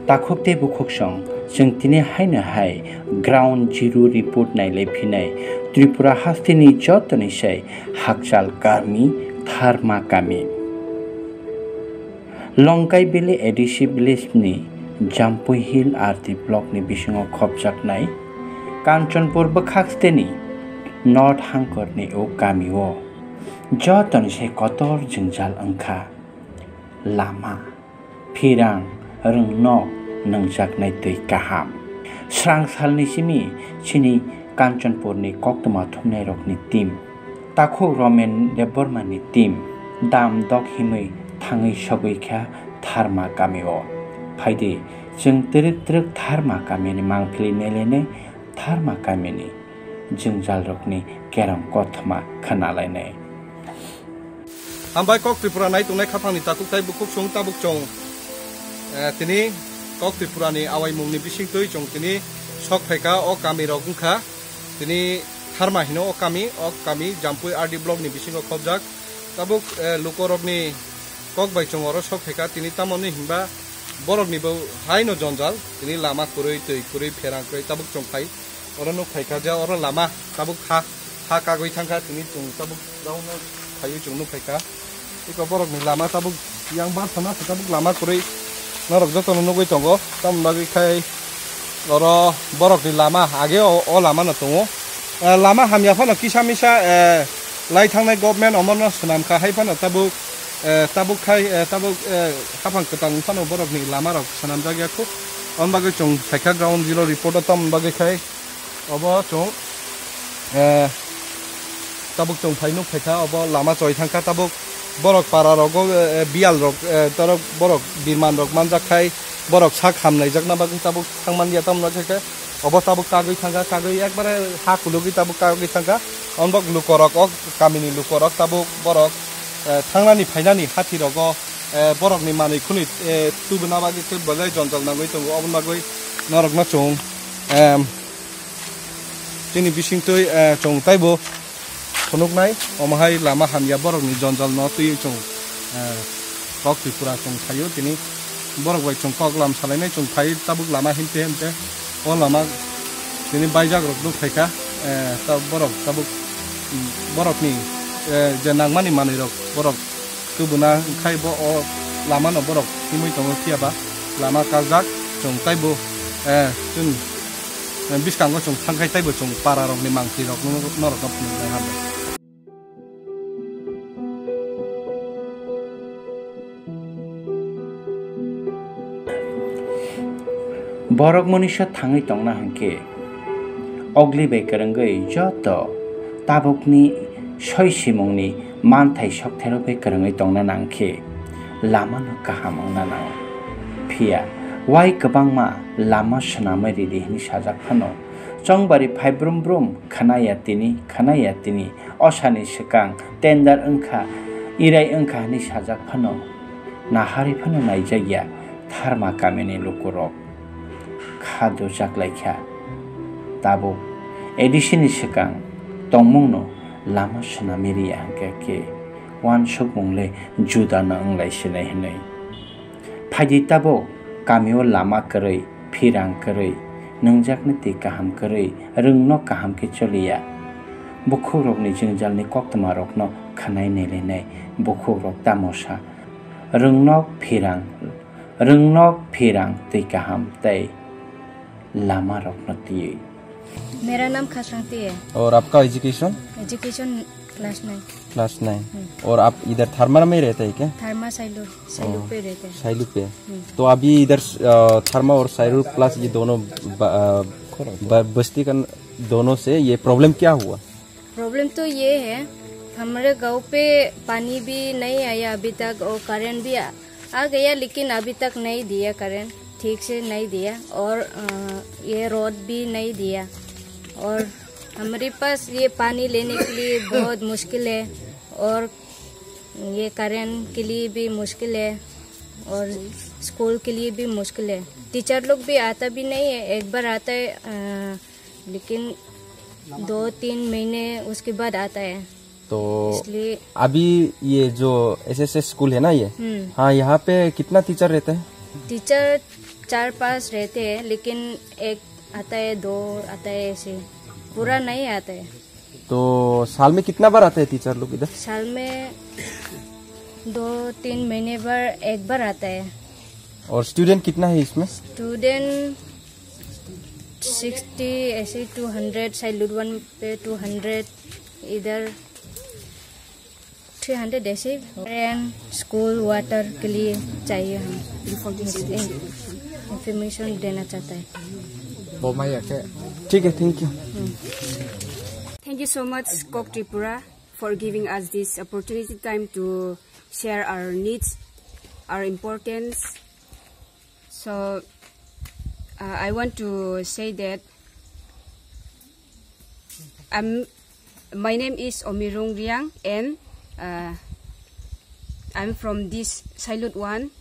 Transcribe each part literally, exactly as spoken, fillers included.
Takhuk tei bukhuksong, chwng tini haino hai ground zero report nailai phinai Tripura hasteni jotoni sai hakchal kami Tharma kami. Longkai Valley A D C village ni Jampui Hill R D block ni bisingo khopjaknai Kanchanpur bwkhak steni North Hangkor ni o kami o jotoni sai kotor jwngjal wngkha lama. Phirang rwngno nungjaknai twi kaham. Srang salni simi chini Kanchanpurni koktwma thumnairokni team, takhuk Romen Debbarmani team, dam dok himwi thangwi sogwi kha Tharma kamio. Phaidi, chwng twrwk twrwk Tharma kamini mangpili nelenai Tharma kamini jwngjalrokni kerong kothoma khwnalainai. Hambai kok Tripura nai tongnai khaphangni takhuk tei bukhuksong tabuk chwng, eh, tini kok Tripurani awaimungni bisingtwi chwng tini sok phaikha o kamirok wngkha tini Tharma hino o kami, o kami Jampui R D blockni bisingo khopjak. Tabuk, eh, lukorokni kok bai chwng oro sok phaikha tini tamoni hinba boroknibo haino jonjal tini lama kwrwi, twi kwrwi, pherang kwrwi tabuk chwng phai. Oro nuk phaikha je oro lama tabuk ha, ha kagwi thangkha tini chwng tabuk round no phaiwi chwng nuk phaikha. Iko borokni lama tabuk yang bar sana tabuk lama kwrwi norok jotono nugwi tongo. Tamoni bagwi khai oro borokni lama age o, o lama no tongo. Eh, lama hamya phano kisa misa, eh, lai thangnai government omono swnam kha hai phano tabuk, eh, tabuk khai, eh, tabuk, eh, haphang kwtal wng phano borokni lama rok swnamjak ya khuk. Aboni bagwi chwng phaikha ground zero report o tamoni bagwi khai. Obo chwng, eh, tabuk chwng phai nuk phaikha, obo lama choi thangkha, tabuk borok para rogo, eh, biyal rok, eh, torok borok birman rok manjak khai, borok sak hamnai jakna bagwi tabuk thangman ya tamno khe khe, obo tabuk kagwi thangkha, kagwi ekbare ha kulugwi tabuk kagwi thangkha, onbok lukorok, o kamini lukorok tabuk borok, eh, thangnani phainani hathi rogo, eh, borokni manwi khwnwi, eh, tubuna bagwi khe belai jonjal nangwi tongo, oboni bagwi norokno chwng, em, Chini bisingtwi, eh, chwng taibo phunuknai, omo hai lama hamya borokni jonjal no twiwi chwng, eh, kok Tripura chwng phaio, tini borok bai chwng kok lam salainai chwng phai tabuk lama himte himte o lama tini baijak rok nuk phaikha, eh, ta borok tabuk, mm, borokni, eh, je nangmani manwi rok borok tubuna khai bo o lama no borok himwi tongo phiya ba lama kajak chwng taibo, eh, chwng, eh, bwskango chwng thangkhai taibo chwng para rokni mangphi rok norok no phunuknai hambai. Borok monisa thangwi tongna hwnkhe, ogli bai kwrwngwi joto tabukni soi simungni manthai sokthero bai kwrwngwi tongna nangkhe, lamano kaham wngna nango. Phiya wai kwbangma lama swnamwi ridi hwnwi sajak phano, chongbari phai brum brum khwnaya tini, khwnaya tini, osani swkang tender wngkha, irai wngkha hwnwi sajak phano, naharwi phano naijakya Tharma kamini lukurok. Kha dujak laikha. Tabuk A D C ni swkang tongmungno lama swnamwi riya hwnkhe khe uansukmung le juda no wnglai sinai hwnwi. Phaidi tabuk kamio lama kwrwi, phirang kwrwi, nungjaknai twi kaham kwrwi, rwngno kaham khe choliya. Bukhukrokni jwngjalni koktwmarokno khwnai nailainai bukhukrok tamo sa. Rwngnok phirang, rwngnok phirang twi kaham tei lama rokno twiwi. मेरा नाम खासरांगती है। और आपका education? Education class nine. Class nine. हम्म। और आप इधर थर्मर में रहते हैं क्या? थर्मा साइलू, साइलू ओ, पे रहते हैं। साइलू पे। हम्म। तो अभी इधर, अ, थर्मा और साइलू प्लस ये दोनों ब-, अ, ब-, बस्ती का न-, दोनों से ये प्रॉब्लम क्या हुआ? प्रॉब्लम तो ये है, हमारे गांव पे पानी भी नहीं आया अभी तक और करंट भी आ, आ गया, लेकिन अभी तक नहीं दिया करंट, ठीक से नहीं दिया। और, अ, ये रोड भी नहीं दिया। और हमारे पास ये पानी लेने के लिए बहुत मुश्किल है और ये करंट के लिए भी मुश्किल है और स्कूल के लिए भी मुश्किल है। टीचर लोग भी आता भी नहीं है, एक बार आता है, अ, लेकिन दो तीन महीने उसके बाद आता है। तो इसलिए अभी ये जो एसएसएस स्कूल है ना ये, हम्म। हाँ, यहाँ पे कितना टीचर रहते हैं? टीचर चार पांच रहते हैं, लेकिन एक आता है, दो आता है, ऐसे पूरा नहीं आता है। तो साल में कितना बार आता है टीचर लोग इधर? साल में दो तीन महीने पर एक बार आता है। और स्टूडेंट कितना है इसमें? स्टूडेंट सिक्सटी, ऐसे टू हंड्रेड, साइड लुट वन पे टू हंड्रेड, इधर थ्री हंड्रेड ऐसे। रेंट, स्कूल, वाटर के लिए चाहिए हम। इंफॉर्मेशन देना चाहता है। ठीक है, thank you. Thank you so much, Kok Tripura, for giving us this opportunity time to share our needs, our importance. So, uh, I want to say that I'm, my name is Omirung Riang, and, uh, I'm from this Sailut one.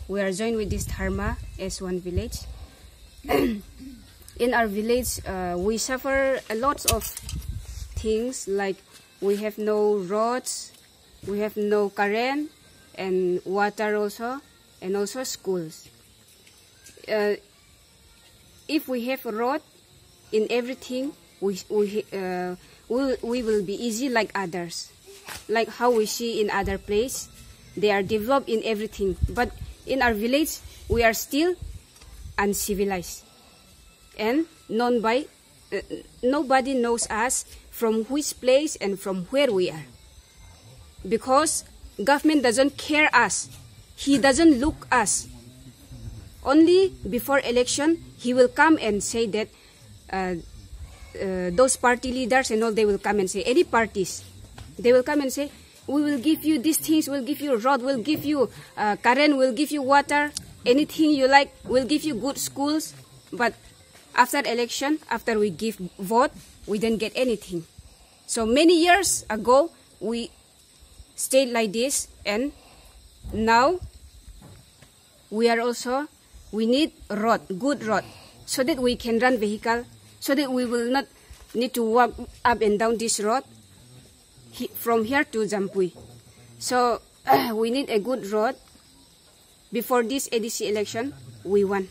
We are joined with this Dharma as one village. In our village, uh, we suffer a lot of things, like we have no roads, we have no current and water also, and also schools. Uh, if we have a road in everything, we, we, uh, we, we will be easy like others. Like how we see in other place, they are developed in everything. But in our village, we are still uncivilized and known by, uh, nobody knows us from which place and from where we are. Because government doesn't care us. He doesn't look us. Only before election, he will come and say that, uh, uh, those party leaders and all, they will come and say, any parties, they will come and say, "We will give you these things, we'll give you road, we'll give you, uh, current, we'll give you water, anything you like, we'll give you good schools." But after election, after we give vote, we don't get anything. So many years ago, we stayed like this, and now we are also, we need road, good road, so that we can run vehicle, so that we will not need to walk up and down this road he-, from here to Jampui. So we need a good road. Before this A D C election, we won.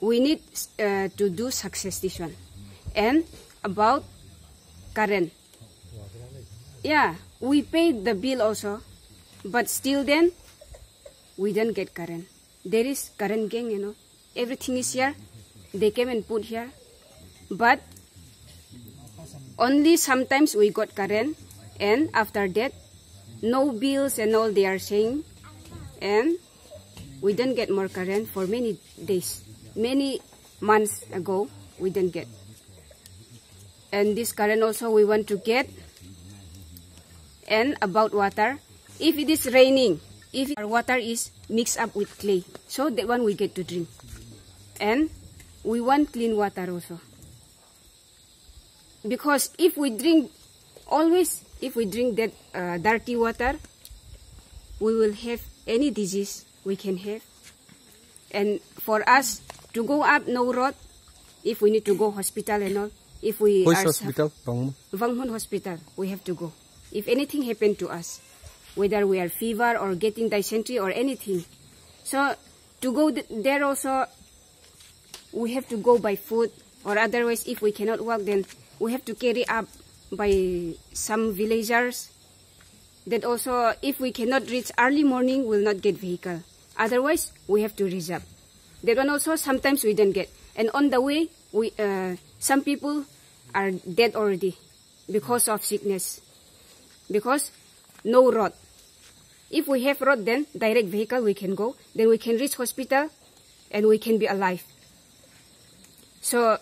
We need, uh, to do success this one. And about current. Yeah, we paid the bill also, but still then, we don't get current. There is current gang, you know. Everything is here. They came and put here. But only sometimes we got current, and after that, no bills and all they are saying, and we don't get more current for many days, many months ago, we don't get. And this current also we want to get. And about water, if it is raining, if our water is mixed up with clay, so that one we get to drink. And we want clean water also. Because if we drink, always, if we drink that, uh, dirty water, we will have any disease we can have. And for us to go up, no road, if we need to go hospital and all, if we Which are suf- hospital? Bangmun? Vanghmun Hospital, we have to go. If anything happened to us, whether we are fever or getting dysentery or anything. So to go th- there also, we have to go by foot, or otherwise, if we cannot walk, then we have to carry up by some villagers. That also, if we cannot reach early morning, we'll not get vehicle. Otherwise, we have to reserve. That one also, sometimes we don't get. And on the way, we, uh, some people are dead already because of sickness, because no road. If we have road, then direct vehicle we can go. Then we can reach hospital, and we can be alive. So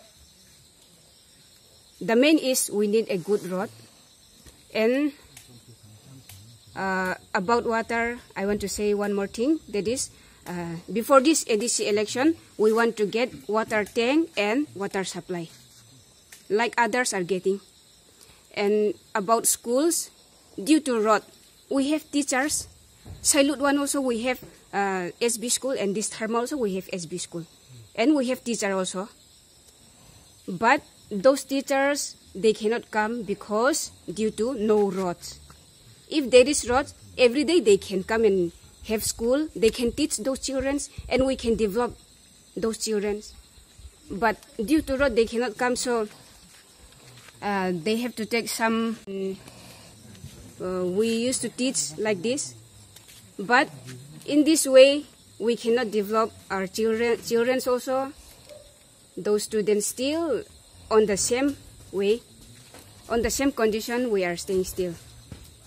the main is we need a good road. And, uh, about water, I want to say one more thing. That is, uh, before this A D C election, we want to get water tank and water supply, like others are getting. And about schools, due to road, we have teachers. Sailut one also we have, uh, S B school, and this Dharma also we have S B school, and we have teacher also. But those teachers, they cannot come because due to no roads. If there is roads, every day they can come and have school. They can teach those children, and we can develop those children. But due to road, they cannot come, so uh, they have to take some. Mm, uh, we used to teach like this, but in this way, we cannot develop our children. Children's also, those students still on the same way, on the same condition. We are staying still,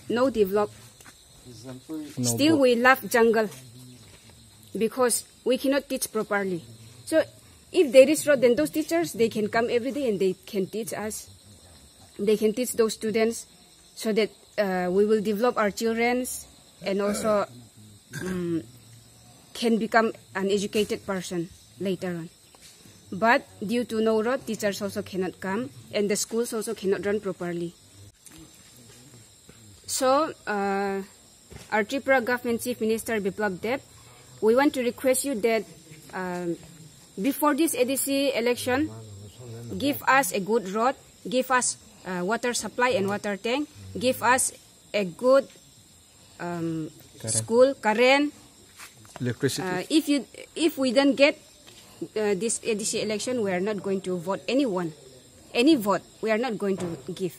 no develop. No Still, work. We love jungle because we cannot teach properly. So if there is road, then those teachers, they can come every day and they can teach us. They can teach those students so that uh, we will develop our children's and also um, can become an educated person later on. But due to no road, teachers also cannot come and the schools also cannot run properly. So, uh, our Tripura government Chief Minister Biplab Deb, we want to request you that um, before this A D C election, give us a good road, give us uh, water supply and water tank, give us a good um, Current. School, current. Electricity. Uh, if you, if we don't get uh, this A D C election, we are not going to vote anyone, any vote. We are not going to give.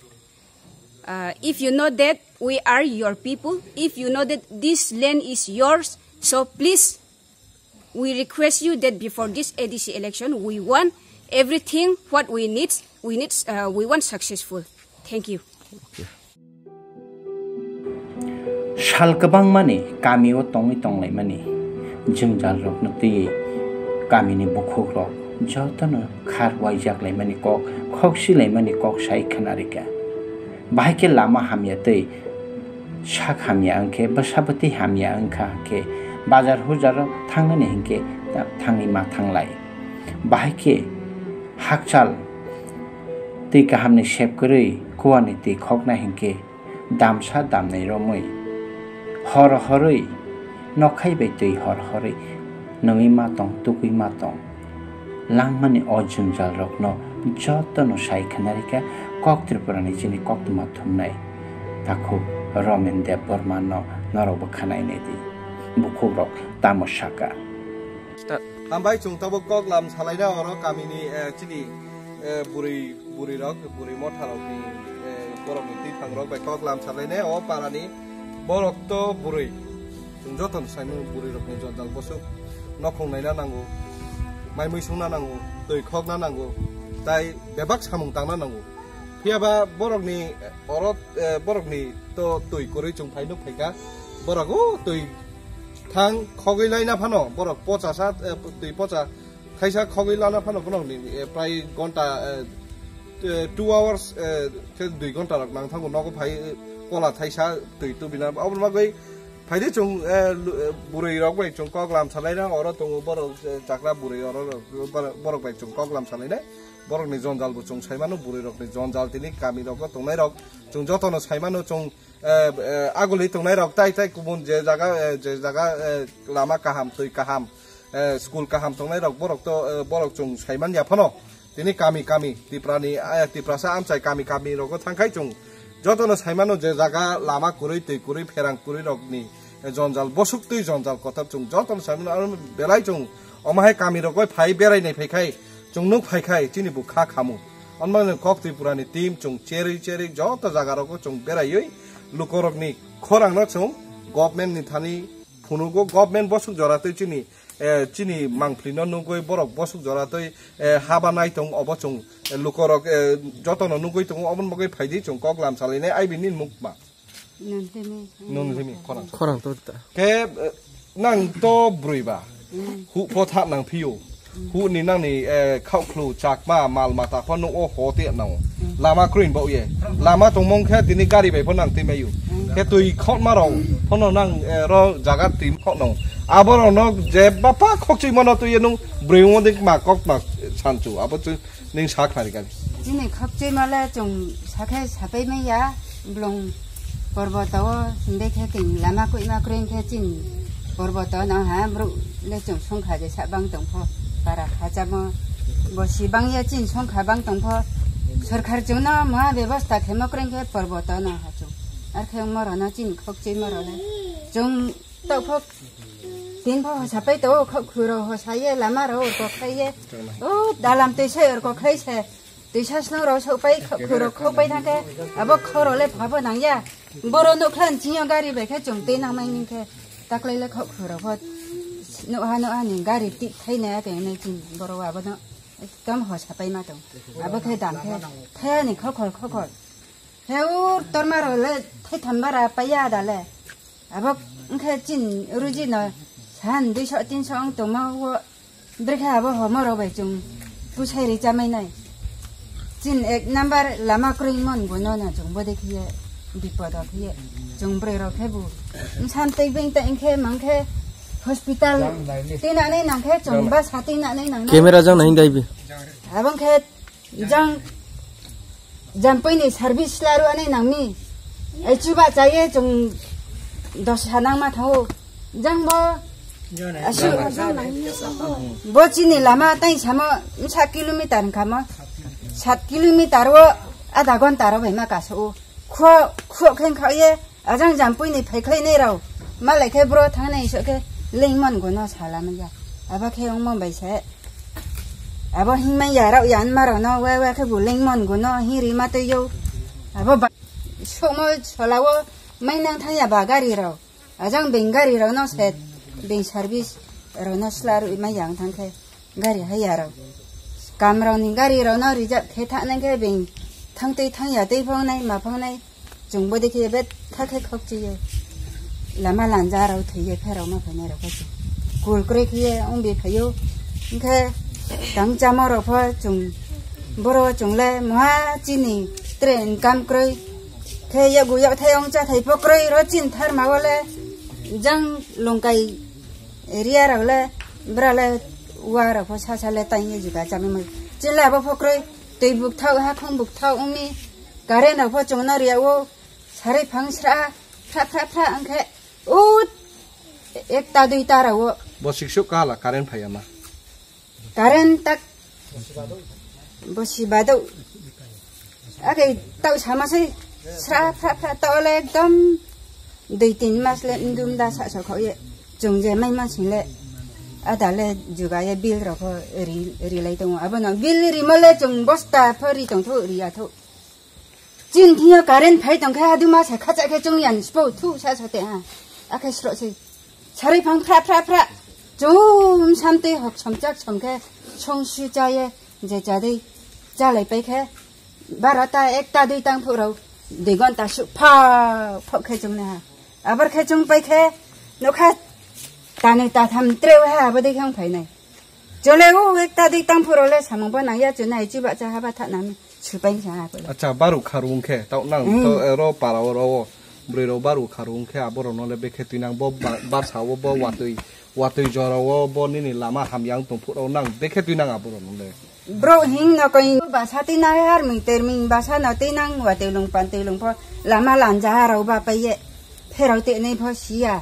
Uh, if you know that we are your people, if you know that this land is yours, so please, we request you that before this A D C election, we want everything what we need. We need. Uh, we want successful. Thank you. Sal kwbangmani kamio tongwi tonglaimani jwngjalrokno twiwi kamini bukhukrok jotono khar waijak laimani kok, khok si laimani kok sai khna rikha. Bahai khe lama hamya tei sak hamya wngkhe, bwsa bwtwi hamya wngkha khe bazar hujaro thangnani hinkhe thangwi ma thanglai. Bahai khe hakchal twi kahamni sep kwrwi kuani twi khokna hinkhe damsa damnai romwi, hor horwi, nokhai bai twi hor horwi nungwi ma tong, tukwi ma tong. Langmani o jwngjal rokno jotono sai khna rikha kok Tripura ni chini koktwma thumnai takhuk Romen Debbarma no norok bo khwnai nai di. Bukhuk rok tamo saka. Hambai chwng tabuk kok lam salaina oro kamini, eh, chini, eh, bwrwi, bwrwi rok, bwrwi motha rok ni, eh, borok ni twiphang rok bai kok lam salaina o para ni borok to bwrwi. Chwng joto no sai mano bwrwi rok ni jondal bwswk nokhong naina nango, mai mui songna nango, twi khokna nango, tai bebak samung tangna nango. Phiya ba borok ni oro, eh, borok ni to twi kwrwi chwng phai nuk phaikha. Borok o twi thang khogwi laina phano borok pocha sa, eh, twi pocha thaisa khogwi lana phano borok ni, eh, prai gonta, eh, eh, two hours, eh, khe dui gonta rok nang thango nogo phai, eh, kola thaisa twi tubina. Oboni bagwi phaidi chwng, eh, lu-, eh, bwrwi rok bai chwng kok lam salaina oro tongo borok, eh, chakra bwrwi oro rok, borok bai chwng kok lam salainai. Borok ni jondal bo chwng sai mano, bwrwi rok ni jondal tini kami rogo tongnai rok chwng joto no sai mano, chwng, eh, eh, aguli tongnai rok tai tai kubun je jaga, eh, je jaga, eh, lama kaham, twi kaham, eh, school kaham tongnai rok borok to, eh, borok chwng sai man ya phano tini kami kami Tripura ni, eh, Tiprasa amchai kami kami rogo thang khai chwng joto no sai mano je jaga lama kwrwi, twi kwrwi, pherang kwrwi rok ni, eh, jondal bwswk twi jondal kotor chwng joto no sai mano. Aro belai chwng omo hai kami rogo phai berai nai phai khai chwng nuk phai khai chini bo kha khamu. Onmani kok Tripura ni team chwng cherwi cherwi joto jaga rogo chwng beraiwi lukorok ni khorang no chwng government ni thani phunugo, government bosuk jora twi chini, eh, chini mangpli no nugwi borok bosuk jora twi, eh, haba nai tong obo chwng, eh, lukorok, eh, joto no nugwi tongo, oboni bagwi phaidi chwng kok lam salainai I B ni mukma. Nun simi. Nun simi, khorang. Khorang to ta. Ke, eh, nang to bwrwi ba. Hu pho thak nang phiyo. Hu ni nang ni, eh, khaukhlu, chakma, mal mata pho nung o ho te nang. Lama kruin bo ye. Lama tongmong khe tini gari bai pho nang twi mayu. Khe twi khot ma rong. Pho no nang, eh, ro jaga twi khot nang. Abo rong no je bapa khok chwi mano twi ye nung bwrwi mo dik ma kok ma sanchu. Abo chwng Ning sa khnari kani. Chini khokchwima le chwng sakhe sapai maya, blong porboto o himbe khe ting lama koima kreng khe chini porboto no ha bru le chwng songkha je sa bang tong pho, para khachamo bo si bang ya chini songkha bang tong pho, sorkar chwng no ma bebosta khemo kreng khe porboto no ha chwng, ar khe moro no chini khokchwima ro le chwng to pho. Tin pho hosa pai to, khok khuro hosa ye, lama ro urko khlai ye. O dalam twi sai urko khlai se. Twi sa snong ro sok pai, khok khuro khok pai thang khe, abo khoro le phabo nang ya. Boro nuk khlan chinyo gari bai khe chung twi nang mai ning khe. Taklai le khok khuro pho nuk ha nuk ha ni gari tik thai na ya te nai chin boro abo no. Ekdom hosa pai ma tong. Abo khe dam khe thaya ni khokhol khokhol. He ur torma ro le thai tham bara pai ya da le. Abo wngkhe chin ruji no sahan duiso tinso wng tongma o brekhe abo homo rok bai chung pusai ri chamai nai. Chin ek number lama kwrwi mon bo no no chung bo dekhiye bipod o khiye chung bwrwi rok khe bu wngsan tei beng ta wngkhe mangkhe hospital tinanai nangkhe chung ba sa tinanai nang. Camera jang nai dai bi. Abo wngkhe Jang, jampui ni service laru ani nangmi. Ai chuba chaye chung dos sanang ma thao. Jang bo, asu, bo chini lama tai samo sa kilometer kama. Sat kilometer o ada gonta ro bai ma kaso. Kho, kho khen khaye. Ajang jampui ni phaikhlai nei rao. Malai khe bro thangnai iso khe lengmon gono sala manya. Abo khe ongmo bai se. Abo hingmai ya rao yan ma rao no wa wa khe bo lengmon gono hiri ma tei yo. Abo ba somo sola o mai nang thang ya ba gari rao. Ajang beng gari rao no se beng service rao no sla rao mai yang thang khe. Gari haya rok. Kam rok ni gari rok no reserve khe thangnai khe beng thang twi thang ya twi phang nai ma phang nai. Chung bo dekhe bet kha khe khok chi ye. Lama lanja rok thwi ye pherok ma phainai rok khe. Kul kre khe ye ong bi phaio. Hingkhe tang chama rok pho chung boro chung le moha chini train kam kroi. Khe yagu yak thai ong cha thai pho kroi ro chin thar ma wale jang lungkai Ria rok le, bra le, wa rok pho sa sa le tai ye juga chami mui. Chila bo pho kroi, twi buk thau, ha khung buk thau, umi, current rok pho chungno ria o, sarai phang sra, phra, phra, phra, angkhe, ut, ekta duita rok o. Bo siksuk kahala current phai ama. Current tak Bo si badok. Ake tau sama se sra phra phra tau le ekdom dui tin mas le ndum da sa sa khau ye. Chung je mai ma sing le. Ada le juga ye bill rok pho ri, ri lai tongo. Abo no bill ri mo le chung bosta pho ri tong tho ri ya tho. Chin thing yo current phai tong khe aduma se khacha khe chung yan spo thu sa sa te ha. Akhe sro se. Sari phang phra phra phra. Chum sam tei hok som chak som khe song su cha ye je cha dei cha lai pai khe barota ekta dui tang phuk rau dui gonta su pha phok khe chung ne ha. Abar khe chung pai khe nokha tanwi tatham tre ha abo dei khe wng phai nai. Chole o ekta dui tang phuro le samung bo nang ya chu nai chi ba cha ha ba tha nang su pai sa ha ko. Acha baru kharung khe tau nang Hmm. to, eh, ro para o ro o broi ro baru kharung khe aboro no le bekhe twi nang bo ba-, barsa o bo watwi, watwi jora o bo nini lama hamya wng tong phuro nang bekhe twi nang aboro no le. Bro hing no koi basa twi nang har ming ter ming basa no twi nang watwi lung pan twi lung pho lama lanja ha rau ba pai ye pherau te nei pho sia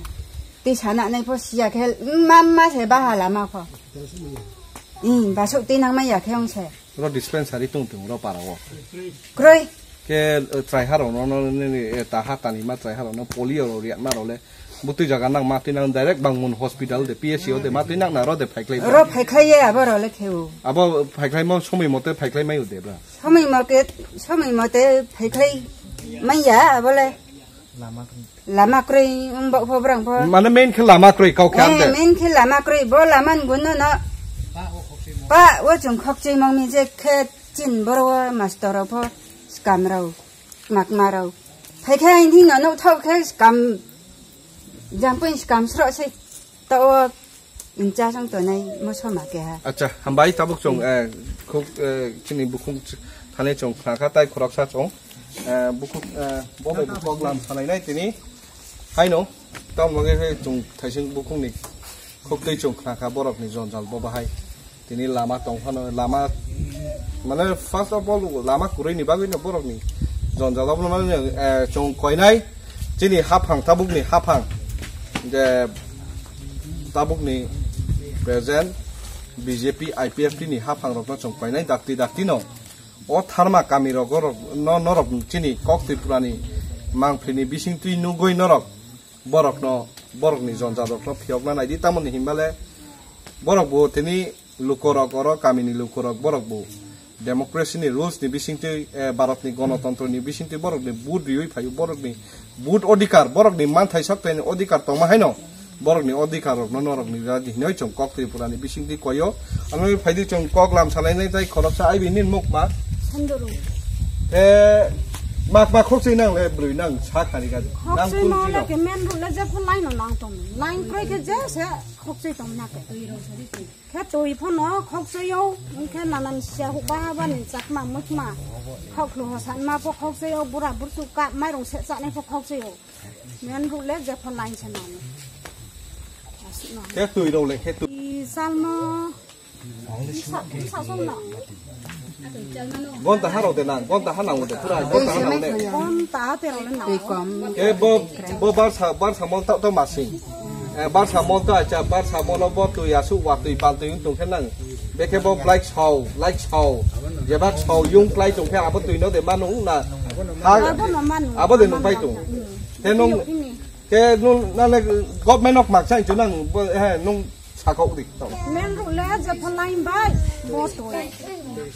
twi sana nei pho sia khe ma ma se ba ha lama pho. Hmm, basuk twi nang ma ya khe wng se. Ro dispensary tung tung ro para o. Kroi. Ke, eh, trai haro no, no, ni, ni, eh, ta ha tani ma trai haro no polio ro riak ma ro le. Butui jaga nang ma twi nang direct Bangmun hospital de P S C o de ma twi nang na ro de phaiklai. Ro phaiklai ye abo ro le kheu. Abo phaiklai mo somoi mote phaiklai mai u de bra. Somoi mote, somoi mote phaiklai mai ya abo le. Lama kroi wng bo pho brang pho. Mane main khe lama kroi kau khe Eh, ande. Main khe lama kroi bo lama nguno no. Pa o chung khok chui mong mi je khe chin boro o master rok pho skam rau mak ma rau. Phai khe ang thing no nok thok khe skam jang pun skam sro se to o Incha song tonai mo soma keha. Acha, hambai tabuk chong, eh, khuk, eh, chini bukhuk ch-, thani chong khnakha tai khoroksa chong. Eh, bukhuk, eh, bo bai bukhuk lam sanai nai tini. Haino, tam loge he chong thaising bukhuk ni khuk tei chong khnakha borok ni jonjal bo bahai. Tini lama tong phano, lama, mane, first of all, lama kwrwi ni bagwi no borok ni jonjal obo mane, eh, chong koinai. Chini haphang, tabukni haphang, je tabukni present B J P I P F T ni haphang rokno chwng painai dakti dakti no. O tharma kami rogo rok no norok chini kok Tripura ni mangpili ni bising twi nugwi norok borok no Borokni jonjal rokno phiyokna naidi, tamoni hinbale borok bo tini lukorok oro kamini lukorok borok bo democracy ni rules ni bisingtwi, eh, Bharat ni gonotontro ni bisingtwi borok ni vote riwi phaio, borok ni vote odhikar, borok ni manthai sakthai ni odhikar tongma haino borok ni odhikar rokno norok ni radi hinoi chwng kok Tripura ni bisingtwi koyo. Ano phaidi chwng kok lam salainai tai khoroksa aibi nin mukma. Sanduru. Eh, mak mak khokchwi nang le brwi nang sa khari gadi. Nang Khokchwi kun no chino. Le ke men ru le je phulai no nang tong. Line kroi ke je se khokchwi tong na ke. Khe twi phano khokchwi yo, khe nanan sia hukba bani chakma mukma. Khoklu ho sanma pho khokchwi yo, bura burchu ka mairung se chani pho khokchwi yo. Men ru le je phulai se nang. Asno. Khe twi rok le khe twi. I salmo. Gonta harok de nang, gonta hanang de pura, gonta hanang de. Gonta te role na. Twi kom. Ke bo, bo barsa, barsa mol ta, ta masing. Eh, barsa mol ta acha, barsa mol bo twi asu wa twi pal twi tong khe nang. Beke bo black show, black show. Jebak show yung klai tong khe abo twi no de manu na. Ha, Abo no manu. Abo de nung pai tong. Te nung, Ini. Ke nung nang le government of mak chang chu nang bo, he, nung sakok di. Men ru le je phulai bai. Bo to.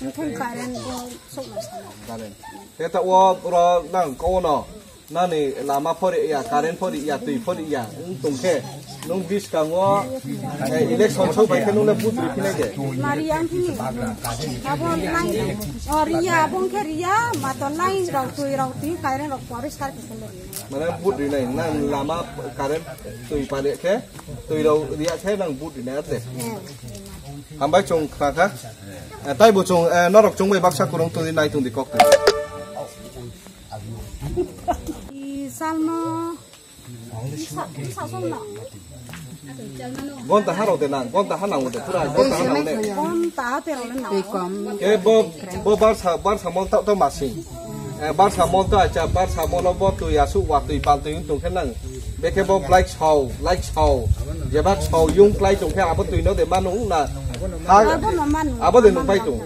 Nung karen bo sok na sa. Karen. Te ta wo ro nang ko no. Nani lama phori ya, current phori ya, twi phori ya, wng tong khe, nung biskango, eh, election sok bai khe nung le vote ri phinai de. Mari ang thini. Abo line, oh, riya, abo wng khe riya, ma to line rok, twi rok, twi current rok poriskar khe khele riya. Mane vote rinai, nang lama current twi pale khe, twi rok riya khe nang vote rinai ate. Eh. Hambai chwng khna kha. Eh, tai bo chwng, eh, norok chwng bai baksa kwrwng twi nai tong di kok twi. I salmo. Gonta harok de nang, gonta hanang de pura, gonta hanang de. Gonta te role na. Twi kom. Ke bo, bo barsa, barsa mol ta, ta masing. Eh, barsa mol ta acha, barsa mol bo twi asu wa twi pal twi tong khe nang. Beke bo black show, black show. Jebak show yung klai tong khe abo twi no de manu na. Ha, Abo no manu. Abo de nung pai tong.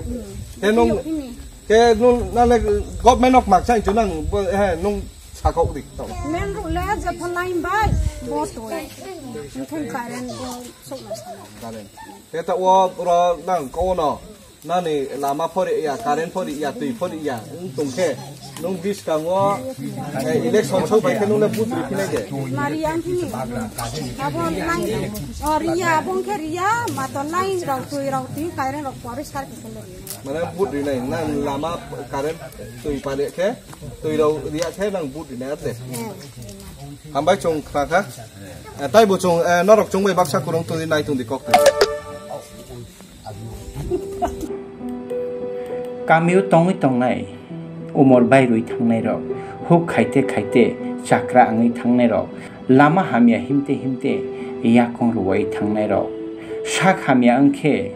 Te nung Ini. Ke nung nang le government of mak chang chu nang bo, he, nung sakok di to. Men ru le je phulai bai. Bo to. Nung karen bo sok na sa. Karen. Te ta wo ro nang ko no. Nani lama phori ya, current phori ya, twi phori ya. Wng tong khe nung biskango, eh, election sok bai khe nung le vote ri phinai de. Mari ang thini. Abo line. Oh, riya, abo wng khe riya, ma to line rok, twi rok, twi current rok poriskar khe khele riya. Mane vote rinai, nang lama current twi pale khe, twi rok riya khe nang vote rinai ate. Eh. Hambai chwng khna kha. Eh, tai bo chwng, eh, norok chwng bai baksa kwrwng twi nai tong di kok twi. Kamio tongwi tongnai, umor bairwi thangnairok, huk khaite khaite chakra wngwi thangnairok, lama hamya himte himte yakung rwui thangnairok, sak hamya wngkhe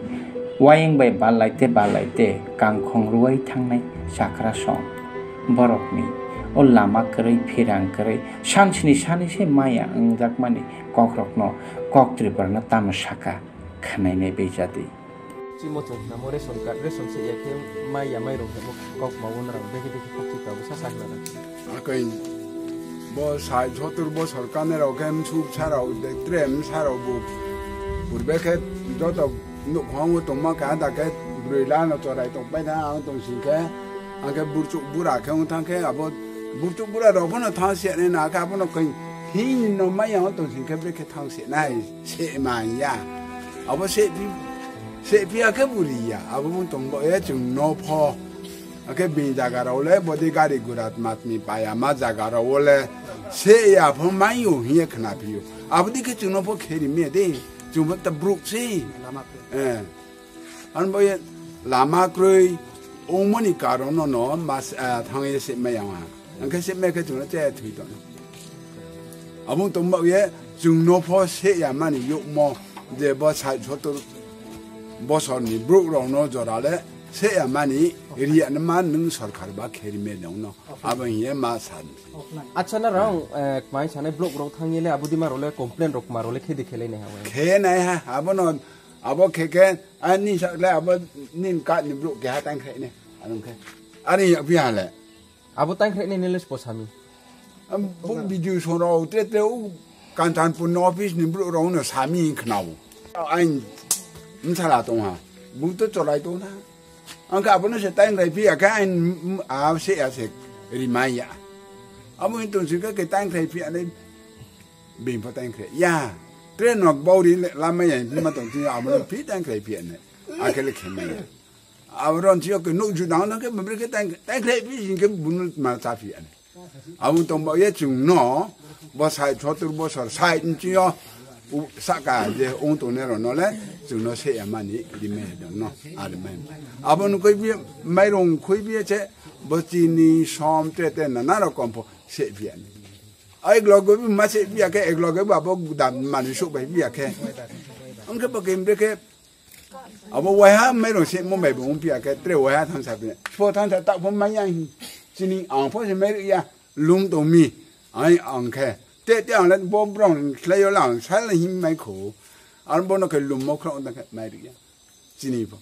wayeng bai balaite balaite kangkhong rwui thangnai chakrasong. Borokni o lama kwrwi phirang kwrwi sansini sani se maya wngjakmani kokrokno kok Tripura no tamo saka khwnainai bejadi. Chimo chwng hinamo ration card, ration se ya khe mai ya mai rok hemo kok ma won rang beke beke kok chika bo sa sa hna rang. Akai bo sai sotur bosor kane rok khe msuk sa rok de tre msa rok bo purbe khe joto nuk hong tong ma ka da khe brui la no chorai tong pai na ang tong sing khe ang khe burchuk bura khe ong thang khe abo burchuk bura rok bono thang se ne na khe abo no khe hin no mai ya tong sing khe beke thang se nai. Se man ya. Abo se pi, se pi ake buri ya. Abo mung tong bo e chung no pho. Ake bin jaga rao le bodi gari gurat mat ni paya ma jaga rao le se ya pho mai yo hiye khna pi yo. Abo di ke chung no pho kheri me de. Chung bo ta bruk se. Eh. Ang bo ye lama kroi ongmani karon no no mas, eh, thang ye se me ya ma. Ang ke se me ke chung no che thui to. Abong tongba ye chwng no pho se ya mani yokmo je bo sait sotor bosor ni bruk rok no jora le se ya mani riya ni man nung sorkar ba kheri me dong no. Abo hiye ma san. Acha na rong, eh, mai sanai bruk rok thang ye le abudi ma role complain rok ma role khedi khelai ne ha. Khe nai ha, abo no, abo khe khe, ani sak le abo nin ka ni bruk khe ha tang khe ne. Anong khe. Ani ya pi ha le. Abo tang khe ne ne le spo sami. Am, bo video song rok tre tre u Kanchanpur ni office ni borok rok no sami khnao. Ain msala tong ha. Bung to cholai tong na. Ang ka abono se time rai phi ya khe ain a se ya se rimai ya. Abo in tong sing khe time rai phi ya ne bing pho time rai. Ya. Train nok bauri lama ya ma tong sing abono phi time rai phi ya ne. Akele khemai ya. Abo ron sio ke nuk ju dang na ke bamre ke tang tang khlai bi jing ke bunu ma cha phi ani. Abo tong ba ye chung no bo sai thotur bosor sai nchi yo saka je ong tong ne ro no le chung no se ya mani ri me dong no ar me. Abo nu koi bi mai rong koi bi che bo chini som te te na na ro kom pho se bi ani. Ai glog bi ma se bi ya ke glog ba bo dam mani su bai bi ya ke. Ong ke bo ke mre ke Abo waiha mairung se mo bai bo wng piya khe tre waiha thangsa piya. Spo thangsa tak pho mai yang hi. Chini ang pho se mai ya lum tong mi. Ai ang khe. Te te ang le bo brong khlai yo lang sai le him mai kho. Ar bo no khe lum mo khro da khe mai ri ya. Chini pho.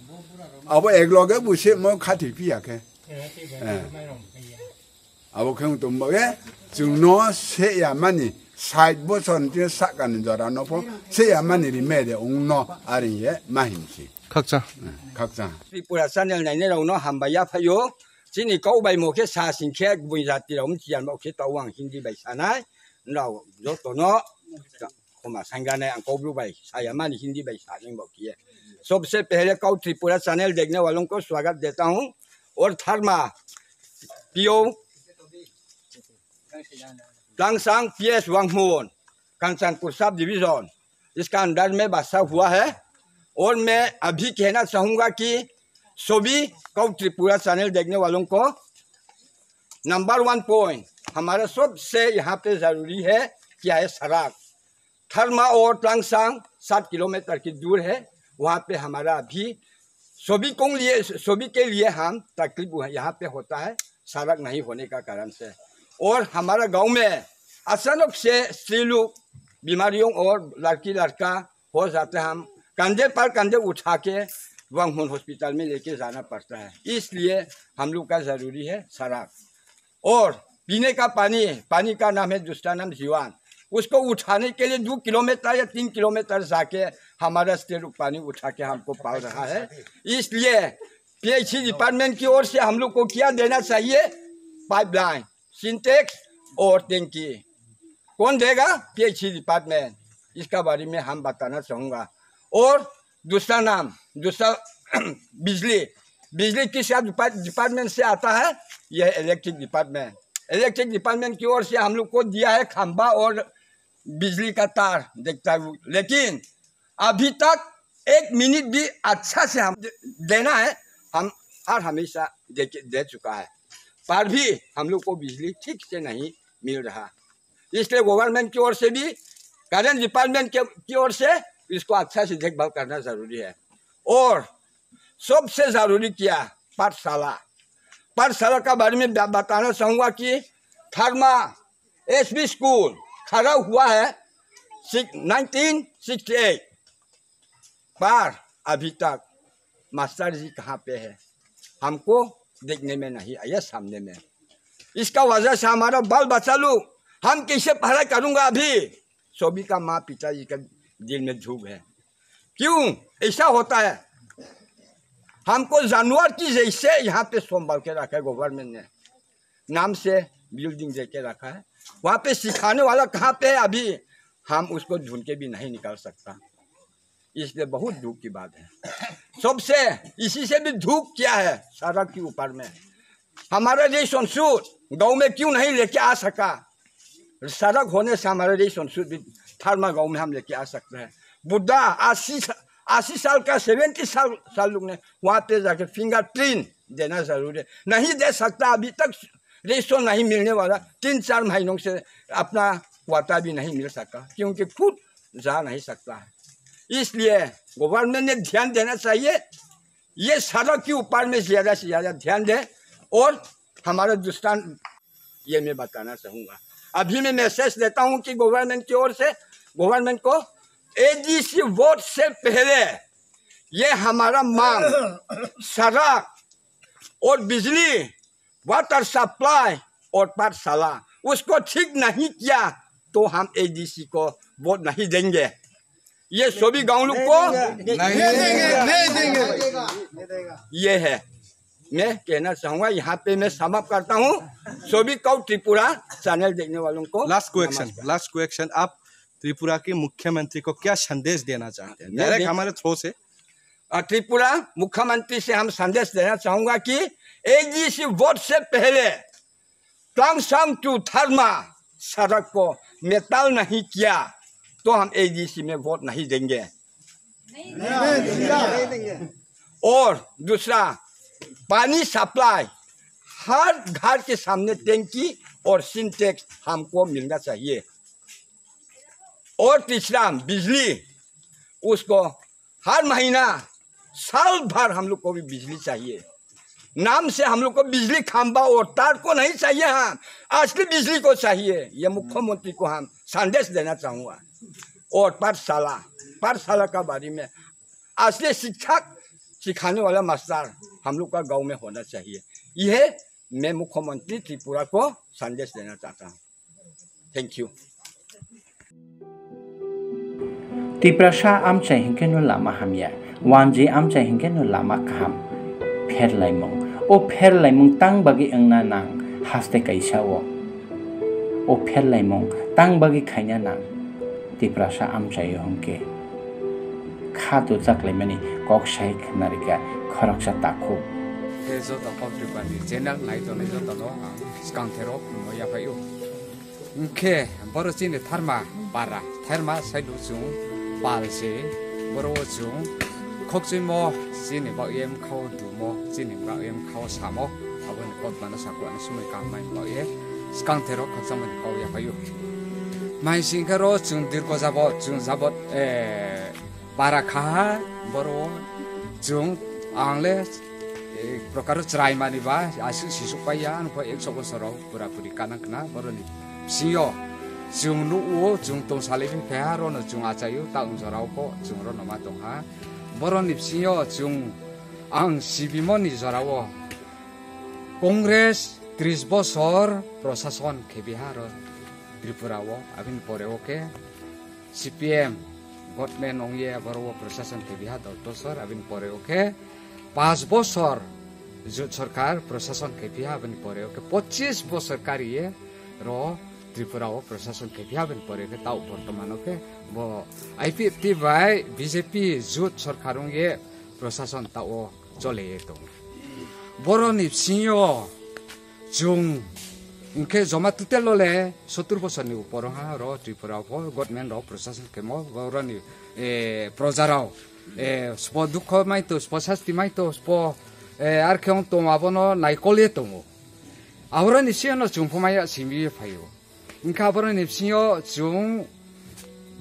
Abo ek loge bu se mo khathi piya khe. Eh. Abo khe wng tong bo ye, chwng no se ya mani, sait bosor ni saka ni jora no pho se ya mani ri me de wng no, ari ye ma him si. Khakcha. Khakcha. Tripura channel nainai rok no hambai ya phaio. Chini kok bai mo khe sa sing khe bui jati rok mchiyan bo khe tau ang Hindi bai sanai. Nrao joto no khoma sangane ang kok bru bai saya mani Hindi bai sa ning bo khe. Sobse pehle kau Tripura channel dekhne walon ko swagat deta hu. Aur Tharma P O Tlangsang P S Wanghmun, Kanchanpur Sub Division, इसका अंडर में बसा हुआ है। और मैं अभी कहना चाहूँगा कि सभी कौ त्रिपुरा चैनल देखने वालों को नंबर वन पॉइंट हमारा सबसे यहाँ पे ज़रूरी है, क्या है, सड़क। थर्मा और प्लांगसांग सात किलोमीटर की दूर है, वहाँ पे हमारा अभी सभी को लिए, सभी के लिए हम तकलीफ हुआ, यहाँ पे होता है, सड़क नहीं होने का कारण से। और हमारा गांव में अचानक से स्त्री लोग बीमारियों और लड़की लड़का हो जाते हैं, हम कंधे पर कंधे उठा के वांगहुन हॉस्पिटल में लेके जाना पड़ता है, इसलिए हम लोग का ज़रूरी है सड़क। और पीने का पानी, पानी का नाम है दूसरा नाम जीवन। उसको उठाने के लिए दो किलोमीटर या तीन किलोमीटर जाके हमारा स्त्री लोग पानी उठा के हमको पाल रहा है। इसलिए पी एच ई डिपार्टमेंट की ओर से हम लोग को क्या देना चाहिए? पाइपलाइन, सिंटेक्स और टैंकी। कौन देगा? P H E department. इसका बारे में हम बताना चाहूँगा। और दूसरा नाम, दूसरा बिजली, बिजली किस डिपार्टमेंट से आता है? यह इलेक्ट्रिक डिपार्टमेंट। इलेक्ट्रिक डिपार्टमेंट की ओर से हम लोग को दिया है खंभा और बिजली का तार देखता हूँ, लेकिन अभी तक एक मिनट भी अच्छा से हम दे-, देना है, हम हर हमेशा दे के, दे चुका है, पर भी हम लोग को बिजली ठीक से नहीं मिल रहा। इसलिए गवर्नमेंट की ओर से भी, करंट डिपार्टमेंट के, की ओर से इसको अच्छा से देखभाल करना जरूरी है। और सबसे जरूरी क्या, पाठशाला। पाठशाला का बारे में ब-, बताना चाहूँगा कि थर्मा एस बी स्कूल खड़ा हुआ है सिक-, नाइनटीन सिक्सटी एट, पर अभी तक मास्टर जी कहाँ पे है, हमको देखने में नहीं आया सामने में। इसका वजह से हमारा बाल बच्चा लोग, हम कैसे पढ़ाई करूँगा अभी? सभी का माँ पिताजी का दिल में दुख है। क्यों ऐसा होता है? हमको जानवर की जैसे यहाँ पे संभाल के रखा है गवर्नमेंट ने, नाम से बिल्डिंग दे के रखा है। वहाँ पे सिखाने वाला कहाँ पे है अभी, हम उसको ढूंढ के भी नहीं निकाल सकता। इसलिए बहुत दुख की बात है। सबसे, इसी से भी दुख क्या है, सड़क के ऊपर में हमारा रेशन सूट गाँव में क्यों नहीं लेके आ सका? सड़क होने से हमारा रेशन सूट भी थर्मा गाँव में हम लेके आ सकते हैं। बुढ़ा अस्सी सा-, अस्सी साल का, सेवेंटी साल, साल लोग ने वहाँ पे जाके फिंगरप्रिंट देना जरूरी है। नहीं दे सकता, अभी तक रेशन नहीं मिलने वाला, तीन चार महीनों से अपना क्वाटा भी नहीं मिल सका, क्योंकि खुद जा नहीं सकता है। इसलिए गवर्नमेंट ने ध्यान देना चाहिए, ये सड़क के ऊपर में ज्यादा से ज्यादा ध्यान दे। और हमारा दूसरा ये मैं बताना चाहूँगा, अभी मैं मैसेज देता हूँ कि गवर्नमेंट की ओर से, गवर्नमेंट को, ए डी सी वोट से पहले ये हमारा मांग, सड़क और बिजली, वाटर सप्लाई और पाठशाला, उसको ठीक नहीं किया तो हम ए डी सी को वोट नहीं देंगे। ये सभी गांव लोग को नहीं देंगे, नहीं देंगे। ये है। मैं कहना चाहूंगा, यहाँ पे मैं समाप्त करता हूँ। सभी कौ त्रिपुरा चैनल देखने वालों को लास्ट क्वेश्चन, नमस्कार। लास्ट क्वेश्चन, आप त्रिपुरा के मुख्यमंत्री को क्या संदेश देना चाहते हैं? मैं डायरेक्ट दे- हमारे थ्रू से। अ, त्रिपुरा मुख्यमंत्री से हम संदेश देना चाहूंगा कि एजीसी वोट से पहले प्लांगसांग टू थर्मा सड़क को मेटल नहीं किया तो हम एजीसी में वोट नहीं देंगे। और दूसरा, पानी सप्लाई हर घर के सामने टंकी और सिंटेक्स हमको मिलना चाहिए। और तीसरा, बिजली, उसको हर महीना, साल भर हम लोग को भी बिजली चाहिए। नाम से हम लोग को बिजली खंभा और तार को नहीं चाहिए, हम असली बिजली को चाहिए। ये मुख्यमंत्री को हम संदेश देना चाहूंगा। और पाठशाला, पाठशाला का बारे में असली शिक्षक सिखाने वाला मास्टर हम लोग का गांव में होना चाहिए। यह मैं मुख्यमंत्री त्रिपुरा को संदेश देना चाहता हूँ। Thank you. Tiprasa amchai hinkhe no lama hamya, wanji amchai hinkhe no lama kaham. Pherlaimung, o pherlaimung tang bagwi wngna nang haste kaisa o. O pherlaimung tang bagwi khaina nang. Tiprasa amchaio hwnkhe kha tujaklaimani kok sai khwnarikha khoroksa takhuk. Khe joto Kok Tripurani channel naitongnai jotono ang swkang therok khulumui yaphaio. Hwnkhe boro chini tharma para, tharma saidu chwng pal se, boro o chwng khokchwimo chini bagwi mkhao dumo, chini bagwi mkhao samo, aboni kotmano sakuani sumui kaham mai bagwi swkang therok khakchangmani kok yaphaio. Mai singkhe ro chwng dirgo jabot, chwng jabot, eh, para khaha, boro o chwng ang le, eh, prokaro chwraimani ba, aswk sisuk paiya, ano phai ekso bosor rok pura puri kana khna, boroni bisingo chwng nukgo, chwng tong salai phai phaha, rono chwng achaio, ta wng jorao kho, chwng rono ma tongha. Boroni bisingo chwng ang sibimoni jorao Congress tris bosor prosason khebiha ro Tripura o, abini pore o khe C P M government ongye borok o prosason khebiha dos bosor, abini pore o khe panch bosor jut sorkar prosason khebiha, abini pore o khe pochis bosor kariye ro Tripura o prosason khebiha, abini pore o khe tao bortoman o khe bo I P F T bai B J P jut sorkar ongye prosason tao chole ye tongo. Boroni bisingo chwng hwnkhe joma total o le sottur bosorni upor wngha ro Tripura o pho government rok prosason khemo boroni, eh, proja rok, eh, spo dukho mai to, spo sasti mai to, spo, eh, ar khe wng tongo abono naikol ye tongo. Aboroni bisingo no chwng pho maya simi ye phaio. Hwnkhe aboroni bisingo chwng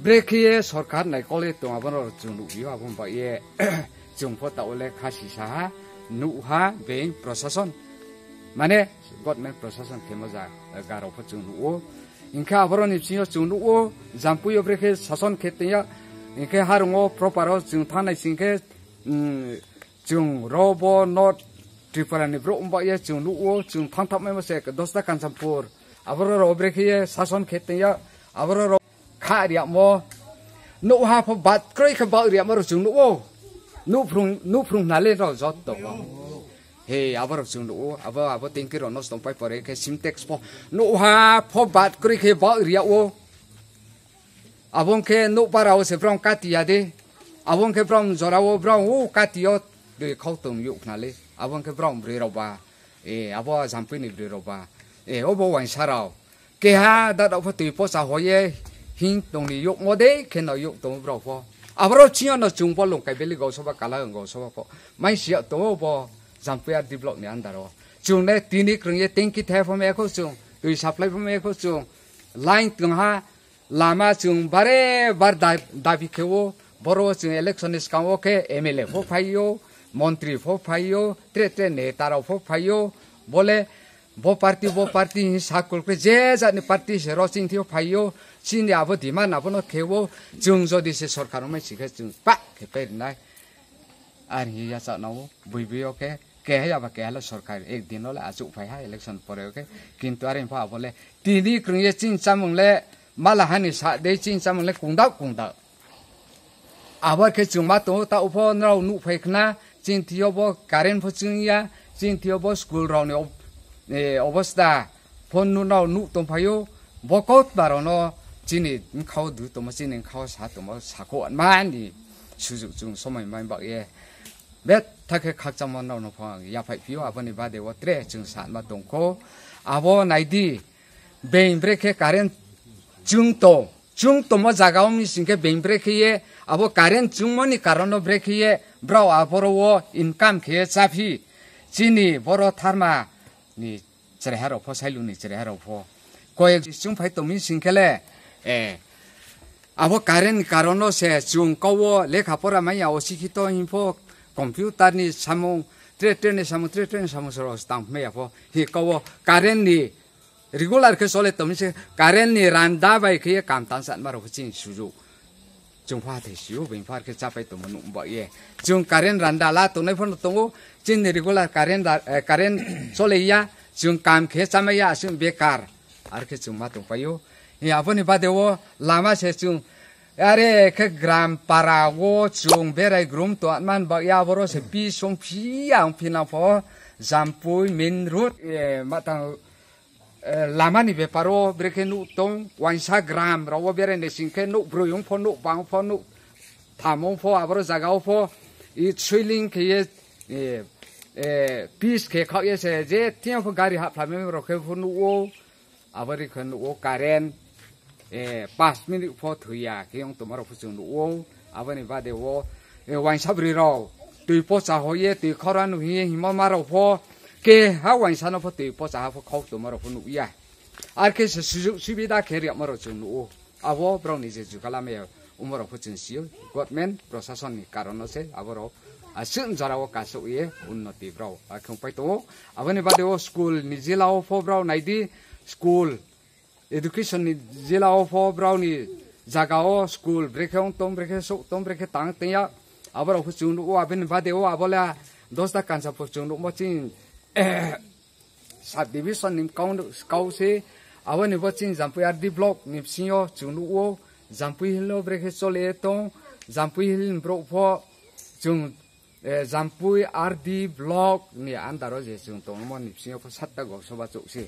brekhe sorkar naikol ye tong, abono chwng nukphio, aboni bagwi chwng pho tao le kha sisa ha, nukha being prosason, mane government prosason khemo ja, garok pho chwng nukgo. Hwnkhe aboroni bisingo chwng nukgo, Jampui o brekhe sason khe tongya, hwnkhe harungo proper o chwng thangnai singkhe, mm, chwng ro bo North Tripura ni borok wng bagwi chwng nukgo, chwng thangthapmai mase Dosta Kanchanpur. Aborok rok brekhe ye sason khe tongya, aborok rok kha riamo. Nukha pho bat kroi khe bak riamo rok chwng nukgo. Nukphrung, nukphrung nale rok jotto. He, aborok chwng nukgo, abo, abo tengki rok nosto tongpai pore khe Simtex pho. Nukha pho bat kroi khe bak riao. Abo wngkhe nokbarao se borok kati ya de. Abo wngkhe borok jorao borok o kati o twi khok tong yuk khnale. Abo wngkhe borok bwrwi rok ba, eh, abo Jampui ni bwrwi rok ba, eh, obo uaingsa rok. Keha dadak pho twi pocha hoye hing tongni yukmo de kheno yuk tongo borok pho. Aborok chiyano chwng bo longkai beli gausoba kala wng gausoba pho. Mai siya tongo bo Jampui R D block ni under o. Chwng ne tini kwrwng ye tengki thai pho mekho chwng, twi supply pho mekho chwng, line twng ha. Lama chwng bare bar da-, dabi khe o, boro chwng election ni swkang o khe M L A pho phai o, montri pho phai o, tre tre neta rok pho phai o, bole bo party bo party hwnwi sa kulkre je jat ni party se ro chini thwi o phai o, chini abo demand abono khe o, chwng jodi se sorkar wngmai si khe chwng pak khe pai rwnai. Ar hi yachak nao bui bui o khe keha ya ba keha le sorkar ek din o le achuk phai ha election pore o khe. Kintu are pha abo le tini kwrwng ye chini chamung le Mala hani sa de chini chamung le kungdak kungdak. Abo khe chwng ma tongo, ta upho norok nuk phai khna, chini thio bo current pho chwng ya, chini thio bo school rok ni ob-, eh, obostha pho nu-, norok nuk tong phaio, bo kok barono chini bwkhao du tongmo, chini bwkhao sa tongmo, sako mani sujuk chwng somoi mai bak ye. Bethak khe khakchangma norok no pho ang yaphai phio, aboni bade o tre chwng sanma tongkho. Abo naidi, beng brekhe current chwng to, chwng tongmo jaga o missing khe beng brekhe ye, abo current chwngmani karon no brekhe ye, brao aboro o income khe ye chaphi. Chini boro tharma ni chwraiha rok pho, sailung ni chwraiha rok pho. Koyek chwng phai tongmi sing khe le, eh, abo current ni karon no se chwng kau o lekha pora manya, o sikhito him pho, computer ni samung, tre tre ni samung, tre tre ni samung soro tang maya pho. Hi kau o current ni regular khe chole tongmi se current ni randa bai khe ye kam tang chatma rok pho chini sujuk. Chwng pha thai sio, beng pha khe chapai tongma nuk ba ye. Chwng current randa la tongnai phano tongo, chini regular current ra-, eh, current chole ya, chwng kam khe chamai ya, aswk bekar. Ar khe chwng ma tong paio. He aboni bade o lama se chwng, are khe gram para o chwng berai grum to man ba ya, boro se pi song phi ang phi na pho, Jampui main road, eh, ma tang eh, lama ni beparo brekhe nuk tong, waisa gram rok o berai ni sing khe nuk brwi wng pho, nuk bang pho, nuk tham wng pho, aboro jaga o pho, i swiling khe ye, eh, eh, peace khe khak ye se, je tiya pho gari hap phlai rok khe pho nuk o, abori khe nuk o current, eh, pas minute pho thwi ya khe wng tongma rok pho chwng nuk o. Aboni bade o, eh, waisa bwrwi rok twi pocha hoi ye, twi khora nung hi ye hima ma rok pho, keha waisa no pho twi pocha ha pho khok tongma rok pho nuk ya. Ar khe se sujuk subida khe riyama rok chwng nuk o. Abo brok ni je jugalama ya, omo rok pho chwng sio, government prosason ni karon no se abo rok aswk jora o kasuk ye unnoti brok a khwng pai tongo. Aboni bade o school ni jila o pho brok nai di, school education ni jila o pho brao ni jaga o school brekhe wng tong, brekhe sok tong, brekhe tang tong ya. Abo rok pho chwng nuk o, aboni bade o abo le dosta kansa pho chwng nuk mo chini sub division ni kau, kau se. Abo ni bo chini Jampui R D block ni bisingo chwng nuk o, Jampui Hill o brekhe chole tong, Jampui Hill ni borok pho chwng eh, Jampui R D block ni under o je chwng tongmo ni bisingo pho satta gausoba chuk se.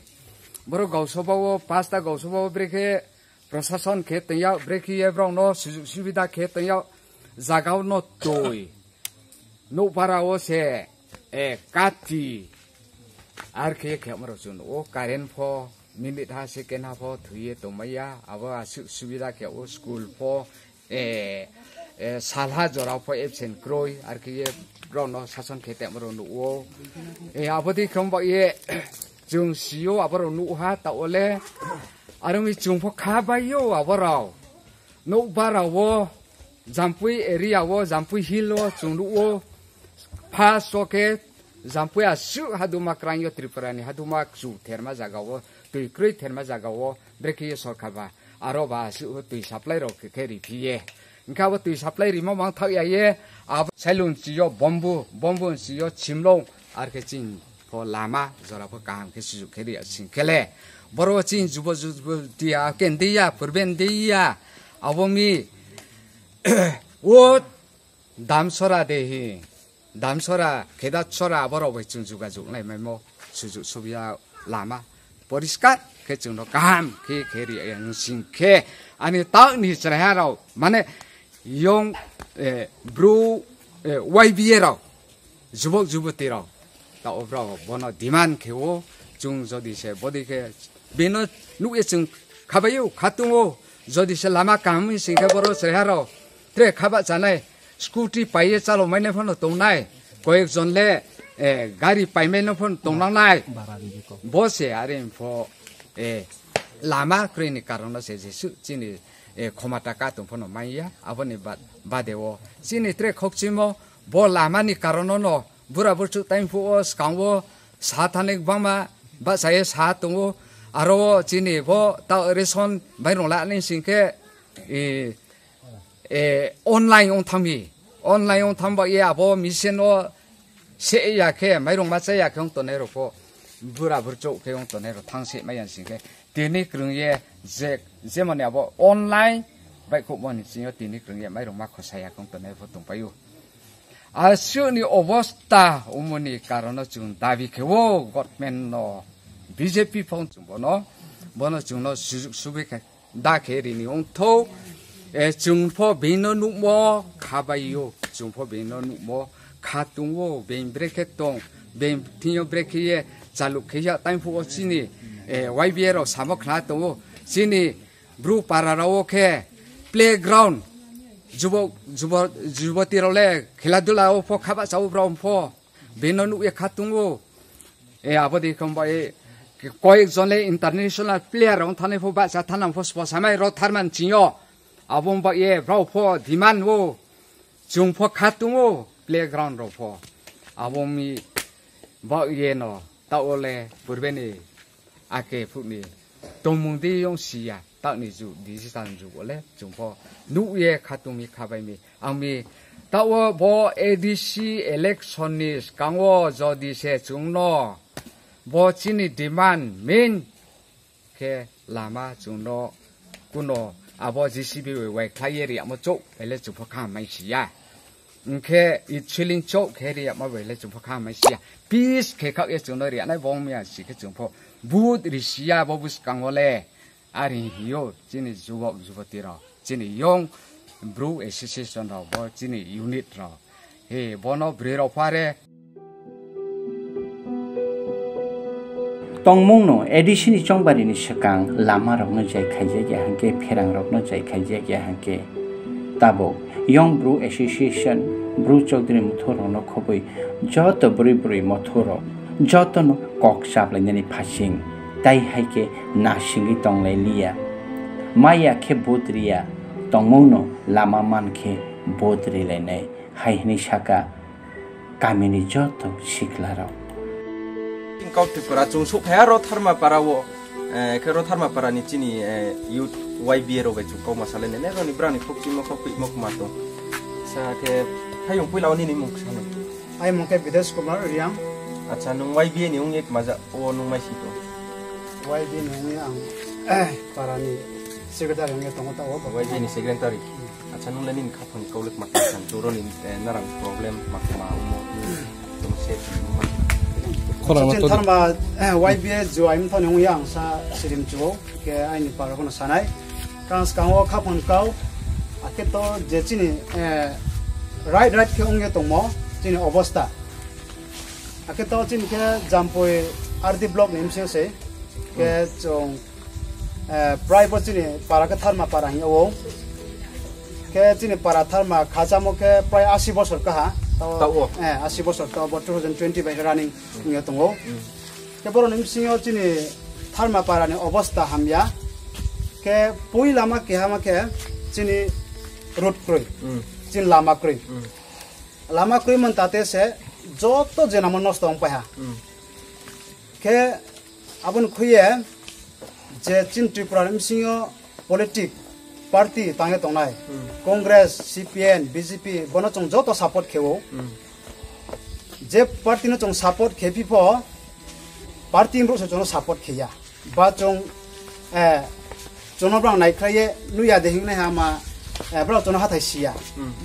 Borok gausoba o, pasta gausoba o brekhe prosason khe tong ya, brekhe ye borok no sujuk subida khe tong ya, jaga o no twi, nukpara o se, eh, kati, ar khe khe amaro chwng o current pho, minute ha second ha pho thwi ye tong maya, abo aswk subida khe o school pho, eh, eh, salha jora pho absent kroi, ar khe ye borok no sason khe tongma rok nuk o. Eh, abo dei khe wng ba ye chwng sio abo rok nuk ha ta o le. Aro mi chwng pho kha bai yo abo rok. Nuk ba rok o Jampui area o, Jampui Hill o chwng nuk o. First o khe Jampui aswk haduma kwrang yo Tripura ni haduma chu therma jaga o, twi kwrwi therma jaga o, brekhe ye sorkar ba. Aro ba aswk twi supply rok khe, khe riphi ye. Hwnkhe abo twi supply rimo mang thak ya ye, abo Sailung chiyo Bombu, Bombu chiyo Chimlong, ar khe chini pho lama jora pho kaham khe sujuk khe ri sing khe le. Boro chini jubo jubo dia, ken dia, purben dia, abo mi, o Damsora de hi. Damsora, Khedatsora, aborok bai chwng jogajog lai maimo, sujuk subida lama poriskar khe chwngno kaham khe, khe ri ya wng sing khe ani tak ni chwraiha rok, mane young, eh, bru, eh, Y B A rok, jubok juboti rok, ta o borok bono demand khe o, chwng jodi se bodi khe bino nuk ye chwng khabai o, khatung o, jodi se lama kaham wng sing khe boro chwraiha rok tre khaba chanai, scooty paiye chalok mai nai phano tongnai, koyek jon le, eh, gari pai mai no phano tongnang nai. Bo se are pho, eh, lama kwrwi ni karon no se Jisu chini, eh, khomata ka tong phano mai ya, aboni ba-, bade o chini tre khokchimo bo lama ni karon no bura burchuk time phu o swkang o sa thani bangma bachaye sa tongo, aro o chini bo ta ration bai rong la ni sing khe, eh, eh, online ong thangmi, online ong thang ba ye abo machine o se ya khe, mairung ma cha ya khe ong tongnai rok pho. bura burchok khe wng tongnai rok thang se maya sing khe tini kwrwng ye je, jemoni abo online bai khuk mani sing yo tini kwrwng ye mai rok ma khosaya kong tongnai pho tong pai o. Aswkni obostha umoni karono chwng dabi khe o government no B J P phone chwng bono, bono chwngno sujuk subui khe da khe rini ongtho. E, chwng pho bini no nukmo kha bai o, chwng pho bini no nukmo kha tung o, beng brekhe tong, beng thing yo brekhe ye chaluk khe ya time phuo chini, e, Y B A rok samo khna tong o, chini bru para rok o khe playground, jubo, jubo, juboti rok le khela dula o pho kha ba cha o bro pho bini no nuk ye kha tung o. E, abo di khom bai koyek jon le international player rok thani pho ba cha thana pho spo samai rok tharman ching yo. Abo ba ye bro pho demand o. Chwng pho kha tung o playground rok pho. Abo mi ba ye no ta o le purbe ni ake phuk ni tongmung di yong siya. Takni jug, digital jug ole chwng pho nuk ye kha tungmi kha bai mi. Ang mi ta o bo A D C election ni swkang o jodi se chwng no bo chini demand main khe lama chwng no kuno abo J C B bai wai khlai ye ri amo chok ele chwng pho kha mai siya. Hwnkhe it swilling chok khe ri amo bai le chwng pho kha mai siya. Peace khe khak ye chwng no ri anai bong mi ang si khe chwng pho but ri siya bo bwskang o le. Ari hiyo chini jubok juboti rok, chini young bru association rok, bo chini unit rok. He, bono bwrwi rok phare. Tongmung no A D C ni chongbari ni swkang lama rok no jai khaijak ya hwnkhe, pherang rok no jai khaijak ya hwnkhe. Tabuk Young Bru Association, Bru Chaudhary Motho rok no khobwi joto bwrwi bwrwi motho rok joto no kok chaplainani phasing. Tai hai khe nasingwi tonglai liya. Maya khe vote riya, tongmung no lama man khe vote rilainai, hai hwnwi saka kamini joto siklarok. Kok Tripura chwng suk phaiya Rotharma para o, eh, khe Rotharma para ni chini, eh, youth Y B A rok bai chwng kok ma salai nai, roni brani kok chimo kok pimo kma tong. Sa khe hayung puila o nini mung sana. Ai mung khe Bidesh Kumar Riang. Acha, nwng Y B A ni wngye kmaja o nwng mai sito. Y B A ni wngye ang, eh, para ni secretary wngye tongo ta o. Y B A ni secretary. Acha, nwng le nini khaphang ni kaulek ma kasa chwng roni, eh, narang problem ma kma umo. Tong se tong ma. Khorang Sachin to Tharma, eh, Y B A juai mthoni wngye ang sa sirim chuo. Ke aini para kono sanai. Kang skang o khaphang kau. Ake to je chini, eh, right, right khe wngye tongmo chini obostha. Ake to chini khe Jampui R D block ni M C se. Ke chwng, eh, prai bo chini para khe Tharma para hingye o. Ke chini para Tharma khachamo khe prai asi bosor kaha. To, Ta o. Eh, asi bosor to bo two thousand twenty bai khe running wngye tongo. Ke boroni bisingo chini Tharma para ni obostha hamya. Ke pui lama keha ma khe chini road kroi. Chini lama kroi. Lama kwrwi man tate se joto jenamo nosto wng paiha. Khe aboni khuye je chini Tripura ni bisingo politic party tangwi tongnai, Congress, C P M, B J P, bono chwng joto support khewo. Je party no chwng support khe phi pho, party ni borok se chwngno support khe ya. Ba chwng, eh, chwngno borok naikhlai ye nuya de hingnai ha ma, eh, borok chwngno hathai siya.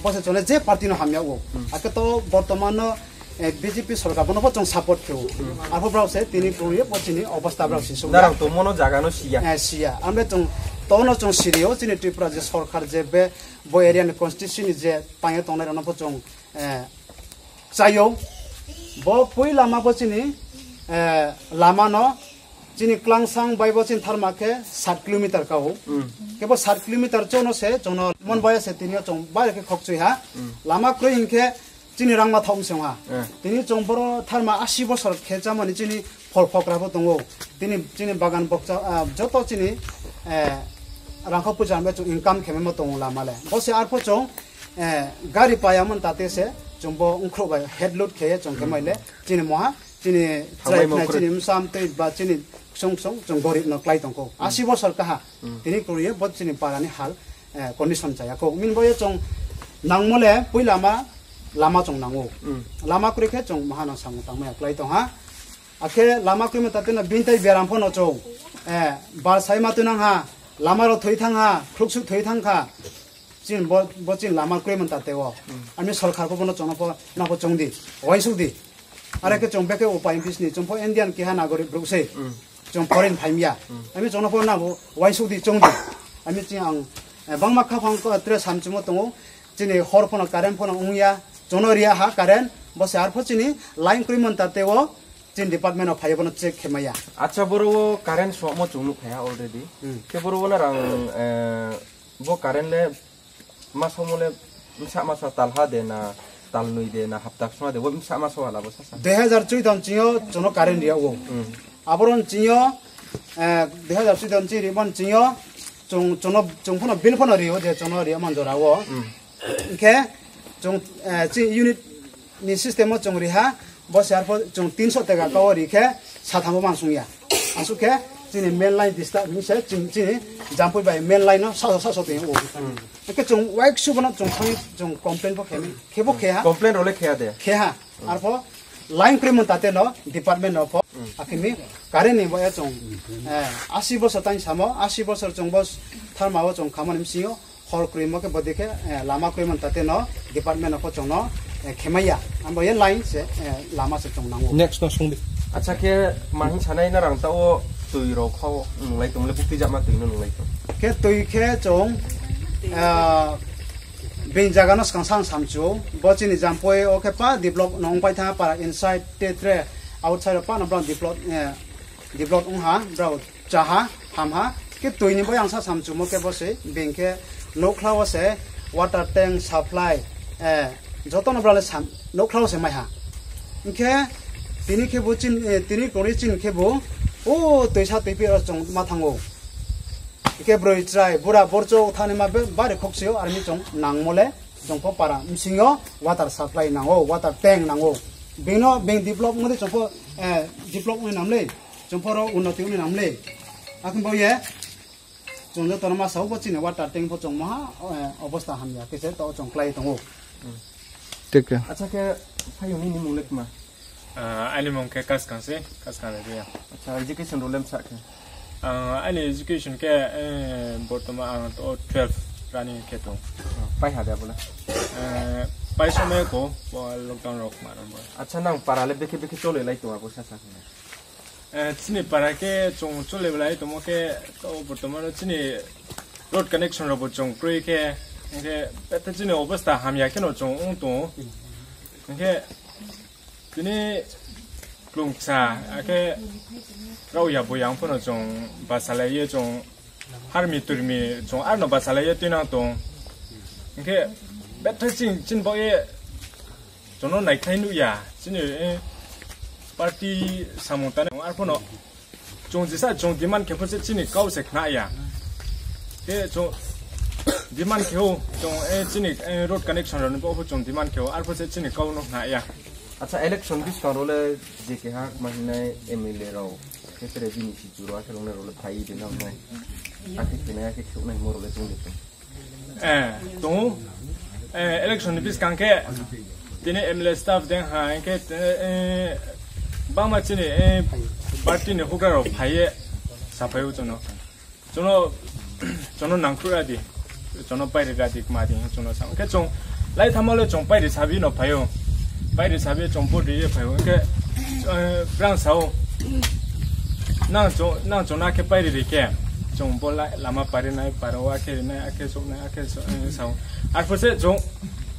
Bo se chwngno je party no hamya o. Ake to bortoman no, eh, B J P sorkar bono bo chwng support khe o. Arpho borok se tini kwrwng ye bo chini obostha borok se sukya. Narang tongmo no jaga no siya. Eh, siya. Ambe chwng tono chwng siri o chini Tripura je sorkar je be bo area ni constituency ni je tangya tongnai rok no bo chwng, eh, chayo. Bo pui lama bo chini, eh, lama no chini Klangsang bai bo chini Tharma khe sat kilometer ka o. Khe bo sat kilometer chono se chwngno mon bai se tini o chwng bai khe khokchui ha. Lama kwrwi hinkhe chini rangma thok se ha. Tini chwng boro Tharma asi bosor khe chamani chini phol phokra bo tongo. Tini chini bagan bokcha, ah, joto chini, eh, rangkho puja bai chwng income khe ma tongo lama le. Bo se arpho chwng eh, gari paya man tate se chwng bo ungkhro bai head load khe chwng khe mai le chini moha chini chwrai phnai chini msam tei ba chini ksung ksung chwng gorib no klai tong kho. Asi bosor kaha tini kwrwi bo chini para ni hal, eh, condition chaya kho. Min bo ye chwng nangmo le pui lama, lama chwng nango. Lama kwrwi khe chwng moha no samung tang maya klai tong ha. Akhe lama kwrwi manta teno bintai beram phano chwng, eh, bal sai ma twi nang ha, lama rok thwi thang ha, khruksuk thwi thang kha, chin bo, bo chin lama kwrwi manta teo. Hmm. Ami sorkar ko bono chwngno pho, na pho chwng di, uaisuk di. Are khe chwng beke upai bisni, chwng pho Indian keha nagorik bruk se. Hmm. Chwng foreign phaimya. Hmm. Ami chwngno pho na bo uaisuk di chwng di. Ami ching ang, eh, bangma kha phang ko tre samchimo tongo. Chini hor phano current phano wngya, chono riya ha current, bo se arpho chini line kwrwi manta teo chini department o phaiya bono check khe maya. Acha, boro o current swkmo chwng nuk phaiha already. Hmm. Khe boro o na rang, eh, bo current le masomo le msa masa talha de na talnwi de na haptak sma de bo msa maso hala bo sasa. Dui hazar chudon chingo chono current riya o. Hmm. Aboron chingo, eh, dui hazar chudon chi ribon chingo, chung, chono, chung phano bill phano rio je chono rio manjora o. Hmm. Hingkhe chwng, eh, chini unit ni system o chwng riha, bo se arpho chwng tinso tega kao ri khe sathamo mansung ya. Asuk khe chini main line disturb hinwi se chini, chini Jampui bai main line no saso saso tong o. Hingkhe chwng uaisuk bono chwng thangwi chwng complain bo khe, khe bo khe ha. Complain role khe ya de. Khe ha. Arpho line kwrwi manta teno department no pho. Akhini current ni bo ya chwng, eh, asi bosor tang samo, asi bosor chwng bo tharma o chwng khamani msio. Hor kwrwi mo khe bodi khe, eh, lama kwrwi manta teno department no pho chwngno, eh, khemaya. Ambo ye line se, eh, lama se chwng nango. Next no sungdi. Acha khe mahin sanai na rang ta o twi rok kho nunglai tong le bukti jama twi no nunglai tong. Khe twi khe chwng, eh, bini jaga no swkang sang samchu. Bo chini Jampui o khe pa develop no wngpai tha para inside te tre outside o pa no bro develop, eh, develop wngha, bro chaha, hamha, khe twi ni bo yang sa samchumo khe bo se, beng khe nokla o se water tank supply, eh, joto no bro le sam, nokla o se maiha. Hingkhe tini khe bo chin, eh, tini kori chin khe bo, o twi sa twi pi ro chwng ma thango. Hingkhe broi chwrai, bura borchok thani ma be, bari khok sio, armi chwng nangmo le, chwng pho para, msing o water supply nango, water tank nango. Beng no, beng develop wngwi chwng pho, eh, develop wngwi nam le. Chwng phoro unnoti wngwi nam le. Akhin bo ye. Chwng joto no ma sao bo chini water tank pho chwng maha, eh, obostha hamya khe se to chwng klai tongo. Thik khe. Acha khe phayung ni mung le kma? Ah, ani mung khe Kaskang se, Kaskang le ya. Acha, education role msa khe? Ah, ani education khe, eh, bortoman ang to twelve running khe tong. Pai ha de bola? Eh, pai somai ko, bo lockdown rok ma rom bo. Acha, nang para le bekhe bekhe chole lai tong abo sa sa khe? Eh, chini para khe chwng chole belai tomo khe to bortomano chini road connection rok bo chwng kwrwi khe, hwnkhe betha chini obostha hamya kheno chwng wng tongo. Hwnkhe tini klungsa akhe rauya buya wng phano chwng bachalaiyo chwng harmi turmi chwng arno bachalaiyo twinang tong. Hwnkhe betha chini, chini bagwi Chwngno naikhlai nukya, chini, eh, party samung tanai arphano chwng jesa chwng demand khe phose chini kau se khna ya. Tei chwng demand khe o chwng, eh, chini, eh, road connection rokni bo chwng demand khe o arphose chini kau no khna ya. Acha, election biskang role je keha ma hinai M L A rok khe tere bini si churo akhe roknai role phai de nang no. Akhe khenai akhe khuknai mo role chwng de chwng. Eh, tongo. Eh, election ni biskang khe tini M L A staff deng ha, hingkhe, eh, bangma chini, eh, party ni hukra rok phaiye saphai o chwngno. Chwngno, chwngno nangkru adi. Chwngno pairi adi kma di chwngno sa. Hingkhe chwng lai thamo le chwng pairi sabi no phaio. Pairi sabi chwng vote riye phaio. Hingkhe, eh, brang sao. Nang chwng, nang chwngno akhe pairi ri khe. Chwng bo lai lama pari nai, paro akhe ri nai, akhe sok nai, akhe so-, eh, sao. Arpho se chwng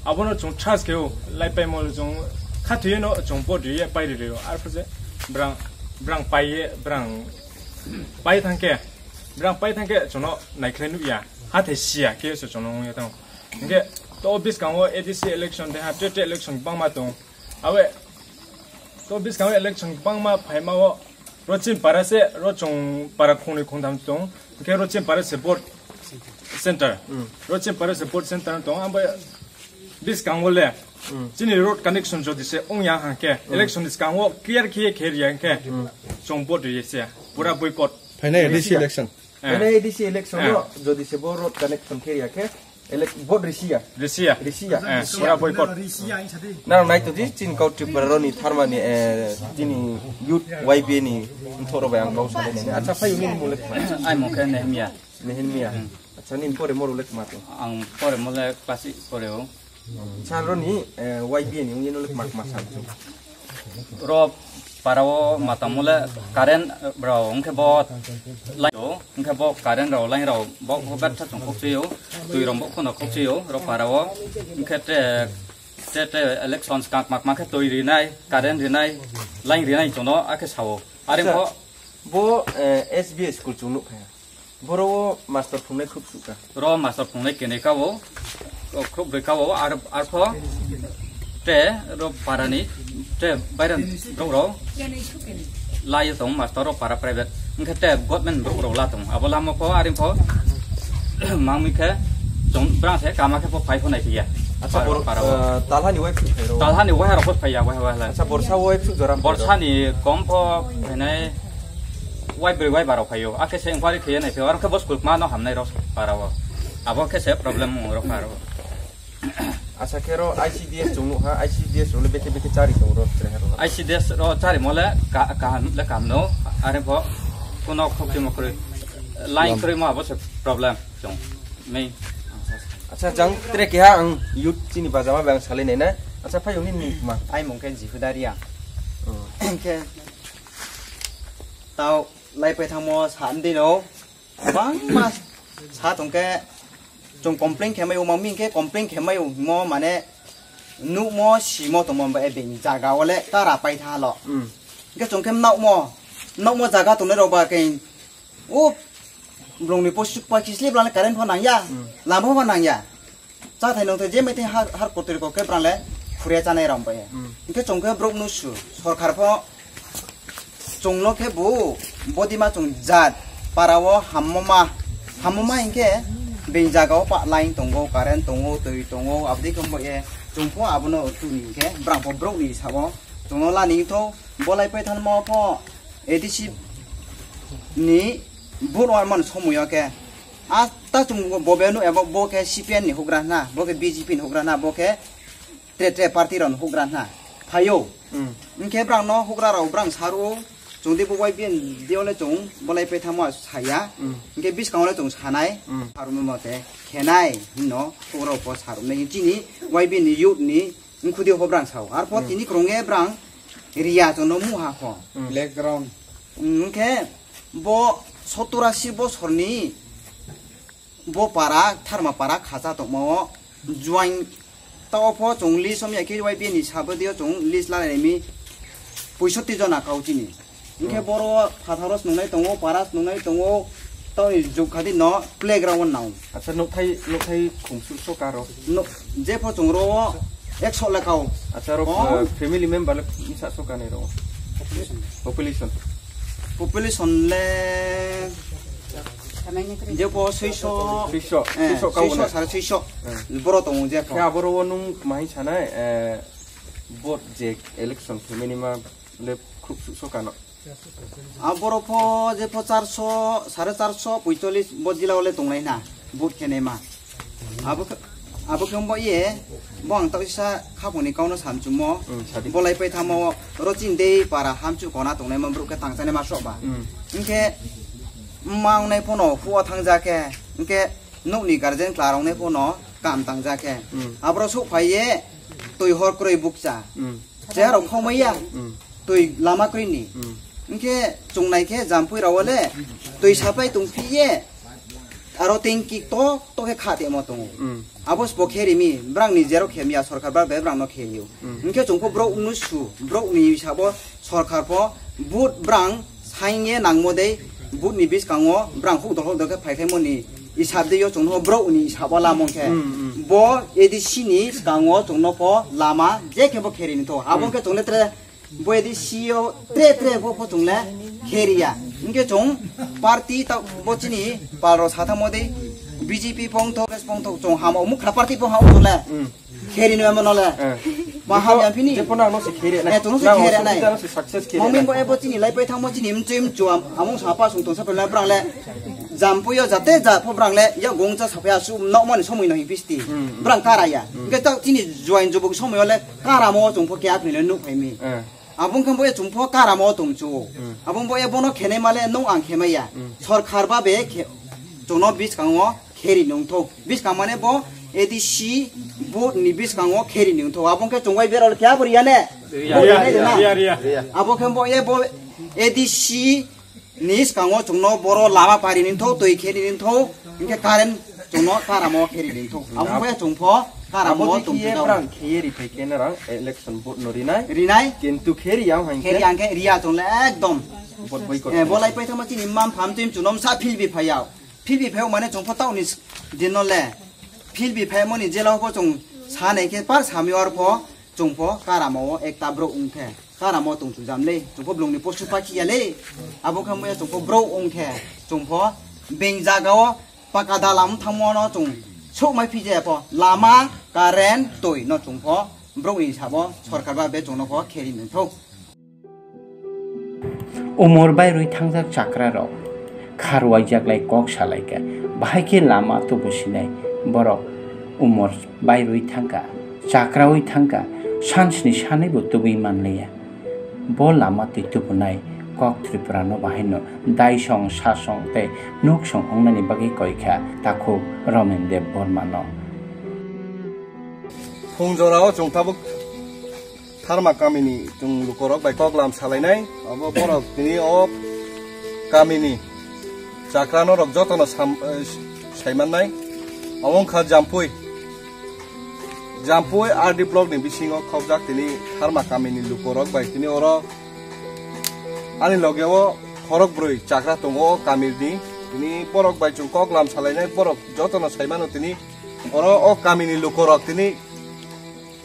abono chwng trust khe o, lai paimo le chwng khathoye no chwng vote riye pairi rio. Arpho se brang, brang paiye, brang pai thangkhe, brang pai thangkhe chwngno naikhlai nukya. Hathai siya khe se chwngno wngya tong. Hingkhe to biskango A D C election de ha, state election bangma tong. Awe to biskango election bangma phaima o Rochin para se, Rochong para khongnwi khongtham tong. Hingkhe Rochin para se vote center. Hmm. Rochin para se vote center tong. Ambo biskango le, hmm, chini road connection jodi se ongya hangkhe, hmm, election ni skango clear khiye khe riya hangkhe, hmm, chwng vote riye se. Pura boycott. Phainai A D C election. Eh. Phainai A D C election, eh, o jodi se bo road connection khe riya khe, Elek vote risiya. Risiya. Risiya. Eh, pura boycott. Nang nai to di chin kau Tripura roni tharmani, eh, tini youth Y B A ni nthoro bai ang kau salai nai. Acha phai uni mulek ma. Ai mo khe Nehemia. Nehemia. Hmm. Acha nin pore moro lek ma to. Ang pore mo le class eight pore o. Sal roni, eh, Y B A ni uni mulek mak ma sal. Ro para o mata mole current rao, hwnkhe bo line rao, hwnkhe bo current rao, line rao, bo, bo betha chong kok chio, twi rong bo kheno kok chio, ro para o, hwnkhe te, te, te election kak mak mak khe twi rinai, current rinai, line rinai chono, akhe sao. Are Acha, bo, bo, eh, S B S school chung nuk kha. Boro o master phungnai khub sukha. Ro master phungnai kenai ka o, o khub rwi ka o, ar, arpho te ro parani te bairan borok rok lai tong master ro para private. Hwnkhe te government borok rok la tong. Abo lama pho aring pho mangmi khe chong brang se kama khe pho phai pho nai phiya. Acha, para, bor-, para o. Eh, talhani wai phuk phai ro. Talhani wai harok pho phaiya, wai, wai, wai. Acha, borsa wai phuk jora phai ro. Borsani kom pho phainai wai brwi wai barok phaio. Akhe se inquiry khaiya nai phio. Aro khe bo school ma no hamnai rok para o. Abo khe se problem rok aro. Acha khe ro I C D S chung nuk ha, I C D S rok le bethe bethe chari tong ro tre hero. I C D S ro chari mo le ka-, kaham le kaham no. Are pho kuno khokti mo kwrwi. Line kwrwi mo abo se problem chung. Main. Acha jang tre keha ang youth chini bajama bang salai nai na. Acha phai uni ni ma. Ai mung khe Jihudaria. Oh. Khe tao lai pai thangmo sa ndi no. Bangma sa tong khe chung complain khe mai o, mami khe complain khe mai o mo mane nukmo simo tongmo ba ebeng jaga o le ta ra pai tha lo. Hmm. Hwnkhe chung khe nokmo, nokmo jaga tongnai rok ba khe o borokni post pa kisli bwlani current pho nangya, Hmm. lama pho nangya. Chathai nungthai je maithai har, har kotri kok khe bwrang le khurya chanai rok bai. Hmm. Hwnkhe chung khe borok nusu, sorkar pho chung no khe bo bodima chung jat para o hammo ma, hammo ma hinkhe beng jaga o pa line tongo, current tongo, twi tongo, abdi khe bo ye chung pho abono tuni hinkhe bwrang pho borok ni sabo chung no lani tho bolai pai thanma pho A D C ni vote warman somoyo khe. A ta chwng bo benu ebo bo khe C P M ni hugra hwna, bo khe B J P ni hugra hwna, bo khe tre tre party rok ni hugra hwna. Phaio. Hmm. Hwnkhe bwrang no hugra rok bwrang saro chwng de bo Y B N de ole chwng bolai pe thamo saya. Hmm. Hwnkhe bwskango le chwng sanai. Hmm. Aroni mote khenai hino hugra rok bo saromnai chini Y B N ni youth ni wngkhudi hobrang sao. Arpho Hmm. tini kwrwngya bwrang riya chwngno muha kho. Hmm. Black ground. Hwnkhe bo sottor asi bosorni bo para, Tharma para khacha tongmao join tao pho chwng list somya khe Y B N ni sabadio chwng list lalaimi poisotti jona kau chini. Hwnkhe Hmm. boro phatharo snungnai tongo, para snungnai tongo, taoni jukkhadi no playground nao. Acha, nukthai, nukthai khumsu sokaro. No, jepho chwng ro ekso lekao. Acha, ro, Oh. eh, family member le msa sokanai ro. Population. Population le jepho suiso. Suiso, Eh, suiso kauna. Suiso, sare suiso. Eh. Boro tongo jepho. Khe aboro o nung mahi sanai, eh, vote je election family ma le khub su sokano. Aborok pho jepho charso, sare charso poicholish bo jila ole tongnai na, vote khenai ma. Abo khe, abo khe wngbo ye, bo ang tausa khaponi kauno samchumo, Hmm, sadi. Bolai pai thamo, ro chini dei para hamchu kona tongnai ma borok khe tangchani ma sok ba. Hmm. Hwnkhe, ma wngnai phono hua thangja khe, hwnkhe nokni guardian kla roknai phono kam tangja khe. Hmm. Aborok sok phai ye, twi hor kwrwi bukcha. Hmm. Cheha rok khomai ya. Hmm. Twi lama kwrwi ni. Hmm. Hwnkhe chwng nai khe jampui rao le twi sapai tong phi ye. Aro tengki tok tok khe kha temo tongo. Hmm. Abo sbo khe rimi, brang ni jero khe mya sorkar bak bai brang no khe yo. Hmm. Hwnkhe chwng pho borok nusu, borok ni sabo sorkar pho vote brang saing ye nangmo dei vote ni biskango brang huk dol huk dol khe phai khe moni isab de yo chwng no borok ni isabo lamong khe. Hmm, hmm. Bo A D C ni skango chwng no pho lama je khe bo khe rini to. Abo Hmm. khe chwng le tre Bo edi C E O tre tre bo pho chwng le kheri ya. Hwnkhe chwng party ta bo chini pal rok sa thangmo de B J P pong thok, Congress pong thok chwng hamo mukhra party pong hamo chwng le. Hmm. Kheri no emo no le. Eh. Ma ham ya phini. Je pho nang no se kheri nai. Eh, chwng no se kheri nai. Nang no se success kheri nai. Mangmin bo ebo chini lai pai thangmo chini mchim chuam amung sa pa sung tong sa pela brang le. Jampuio jate ja pho brang le ya gongcha saphai asu nokmani somoi no hing pisti. Hmm, hmm. Brang kara ya. Hmm. Hingke ta chini join jubuk somoi le karamo chungpho khe akhri le nuk phaimi. Eh. Abong khe bo ya chungpho karamo tongchu. Hmm. Abong bo ya bono khenai male nung ang khemai ya. Hmm. Sorkar ba be khe chono biskango kheri nungtho. Biskang mane bo A D C board ni biskango kheri nungtho. Abong khe chungbai berol khe abori ya ne? Riya, Bo riya, ya ne riya, na? Riya, riya. Abo khe bo ya bo A D C ni skango chungno boro lama pari nintho, twi kheri nintho, hingke current chungno karamo kheri nintho. Amo khe chungpho karamo Abo tong khe tong. Brang khe ri phai khe narang election vote no rinai. Rinai. Kintu kheri yang hang Kheri khe. Ang khe riya chung le ekdom. Vote boycott. Eh, bolai pai thama chini mam pham chim chunom sa phil bi phayao. Phil bi phayao mane chungpho tauni s-, din no le. Phil bi phayamoni jela pho chung sa nai khe par sami or pho. Chungpho karamo o ekta bro ungkhe, karamo tong chujam le, chungpho blongni posu pakhi ya le, abo khe muya chungpho bro ungkhe, chungpho beng jaga o paka dalam thangmo no chung sok mai phije pho, lama, current, twi no chungpho bro ni sabo sorkar ba be chungno pho kheri nungtho. Umor bai rwi thangjak chakra rok kharwaijaklai kok salaikha, bahai khe lama tubu sinai borok umor bai rwi thangkha, chakraui thangkha, sansni sanaibo tubui manliya. Bo lama twi tubunai kok Tripura no bahai no daisong, sasong tei nuksong wngnani bagwi koikha takhuk Romen Deb Borma no. Phung jorao chwng tabuk Tharma kamini chwng lukorok bai koklam salainai, abo borok tini o kamini chakra norok jotono sam-, eh, saimannai. Omo wngkha Jampui, Jampui R D block ni bisingo khokjak tini Tharma kamini lukorok bai tini oro ani loge o khorok bwrwi chakra tongo o kamini. Tini borok bai chwng koklam salainai, borok jotono saimano tini oro o kamini lukorok tini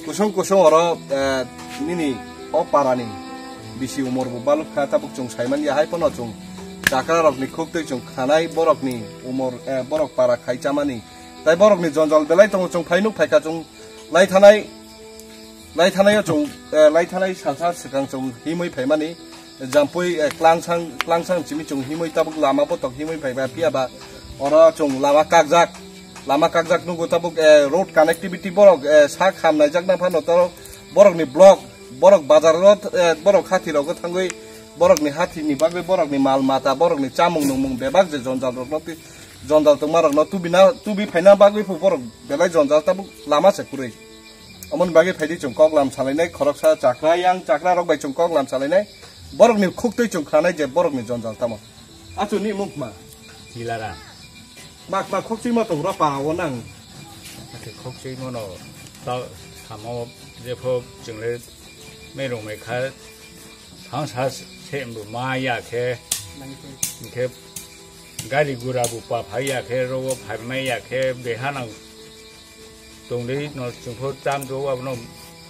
Kusung kusung oro, eh, nini o parani bisi umor bo baluk kha, tabuk chwng saimanya hai phano chwng chakra rokni khuk twi chwng khanai borokni umor, eh, borok para khai chamani. Tai borokni jonjal belai tongo, chwng phai nuk phaikha, chwng lai thanai, lai thanai o chwng, eh, lai thanai salsa swkang chwng himwi phaimani. Jampui, eh, Klangsang, Klangsang simi chwng himwi tabuk lama botok himwi phaiba, phiya ba oro chwng lama kakjak, lama kakjak nugo tabuk, eh, road connectivity borok, eh, sak ham naijakna phano toro borokni block, borok bazar o, eh, borok hati rogo thangwi borokni hati ni bagwi borokni mal mata, borokni chamung nungmung bebak je jonjal rokno twi, jonjal tongma rokno tubina, tubi phaina bagwi phu borok belai jonjal tabuk lama se kwrwi. Omoni bagwi phaidi chwng koklam salainai, khoroksa chakra yang chakra rok bai chwng koklam salainai, borokni khuktwi chwng khanai je borokni jonjal tamo. Achu ni mung kma? Tilara. Mak ma khokchwi ma tongra para o nang. Ate khokchwi mono ta samo jepho chwngle merong mai kha thang sa se ma ya khe, khe gari gura bu pa phai ya khe, rogo phai mai ya khe, beha nang tongri no chwngpho tam jo abono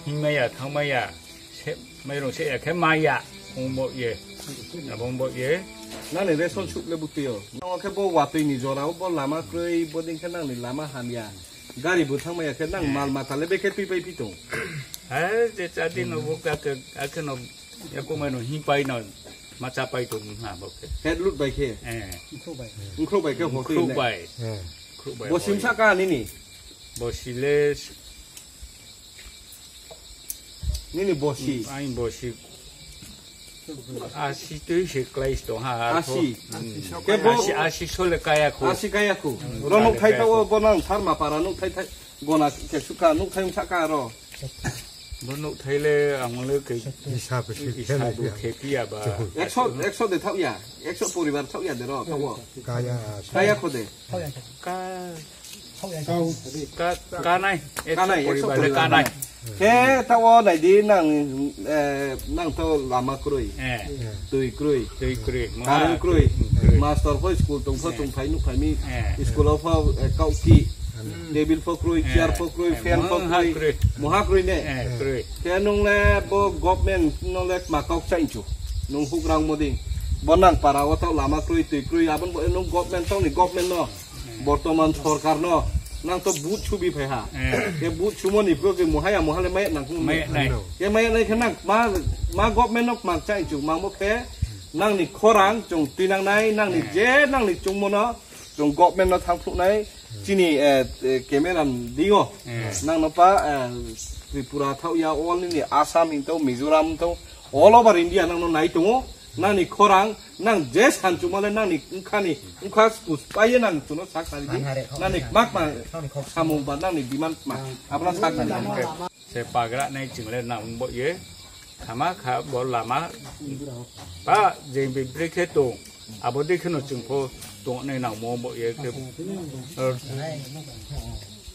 himai ya, thangmai ya, se, mairung se ya khe mai ya, ongbo ye, abo ongbo ye. Nani ration sup le butwi o. Nang khe bo watwi ni jora o, bo lama kwrwi, bo ding khe nang ni lama hamya. Gari bo thangmai ya khe nang mal mata le bekhe twi pai pi tong. Hai, je cha din no bo ka ke, a khe no ya ko mai no hi pai no, ma cha pai tong ha bo khe. Head lut bai khe. Eh. Ungkhrok bai khe ho twi Ungkhrok ne. Bai. Eh. Ungkhrok bai Bo sim hoi. Sa ka nini. Bosi le. Nini bosi. Ain bosi. Asi twi se klai sto ha, ar Asi. Tho. Mm. Ke bo Asi, asi sole kaya khu. Asi kaya khu. Mm, Ro nuk kale thai kaya ta o khu. Bo nang Tharma para nuk thai thai. Gona ke suka nuk thai sak ka ro. Bo nuk thai le ang le ke Isa bisi isa bu khe pi ya ba. Ekso, ekso de thau ya. Ekso poribar thau ya de ro, thau o. Kaya. Kaya khu de. Ka Kau. Ka, kanai, Kanai, ekso ekso poribar le poribar kanai. Kanai. Khe ta o nai di nang, eh, nang to lama kroi. Eh. Twi kroi. Twi kroi. Kareng kroi. Kroi. Master pho school tong pho Eh. Tong phai nuk phai mi. Eh. School o pho, eh, kau ki. Hmm. Table pho kroi, Eh. chair pho kroi, Eh, fan pho moha kroi. Kroi. Moha kroi ne. Eh, kroi. Khe nung le bo government no le ma kau chai chu. Nung hukrang mo ding. Bo nang para o to lama kroi, twi kroi. Abon bo nung government tong ni government no. Bortoman sorkar no nang to but subi phai ha. Eh. Ke but sumo ni pro ke muhaya muhale mai nang kung Mai nai. Ke mai nai khe nang ma, ma government nok mang chai chu ma mo khe nang ni khorang chung tinang nai, nang ni Eh. Je nang ni chungmo no Chwng government no thang phunuknai chini, eh, eh, camera ni dingo. Hmm. Nang no pa, eh, Tripura thao ya, all nini Assam hinto, Mizoram hinto, all over India nang no nai tongo. Nang ni khorang, nang je san chumale nang ni wngkha ni, wngkha spus paye nang chuno sak sari di. Nang ni kmak ma samung ba nang ni demand ma. Abra sak sari di. Se pagra nai chwng le nang bo ye. Khama kha bo lama. Ba je bibri khe tong. Abo de kheno chwng pho tong nai nang mo bo ye khe.